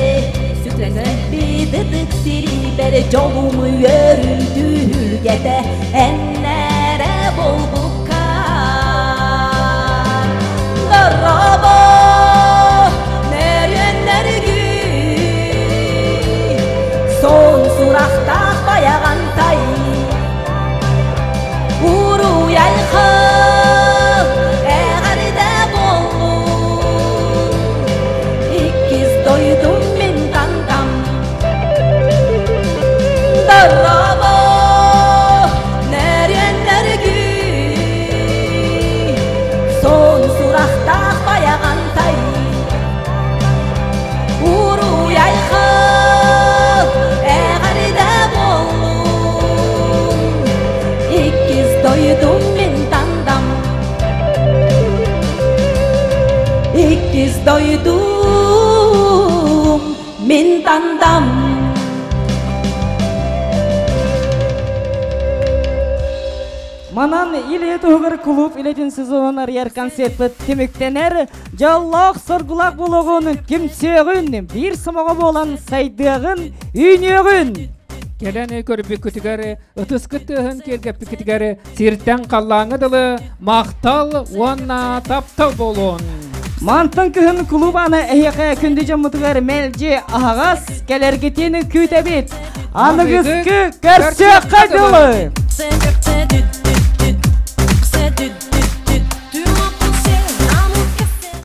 сүтэнэрбит ытык сирибэр дьолум үөрүү түһүлгэтэ эннэрэ буолбукка Дорообо нөрүөннэргү Сон сурахтаах байаҕантай Уруй-айхал эҕэрдэ буоллун Иккис дойдум мин тандам Дорообо нөрүөннэргү Сон сурахтаах байаҕантай Уруй-айхал эҕэрдэ буоллун Иккис дойдум мин тандам Иккис дойдум мин тандам Манан Илия туһугар клуб илэтин сезонун арыйар концертпыт түмүктэнэр. Дьоллоох соргулаах буолуоҕун, түмсүөҕүн, биир сомоҕо буолан сайдыаҕын, үүнүөҕүн! Кэлэн көрбүккүтүгэр, ытыскыт тыаһын киэргэппиккитигэр сиртэн халлааҥҥа дылы махтал уонна таптал буолуон! Мантан кыһын клуб аны эһиэхэ күндү дьоммутугар мэлдьи аһаҕас кэлэргитин күүтэбит. Аныгыскы көрсүөххэ дылы!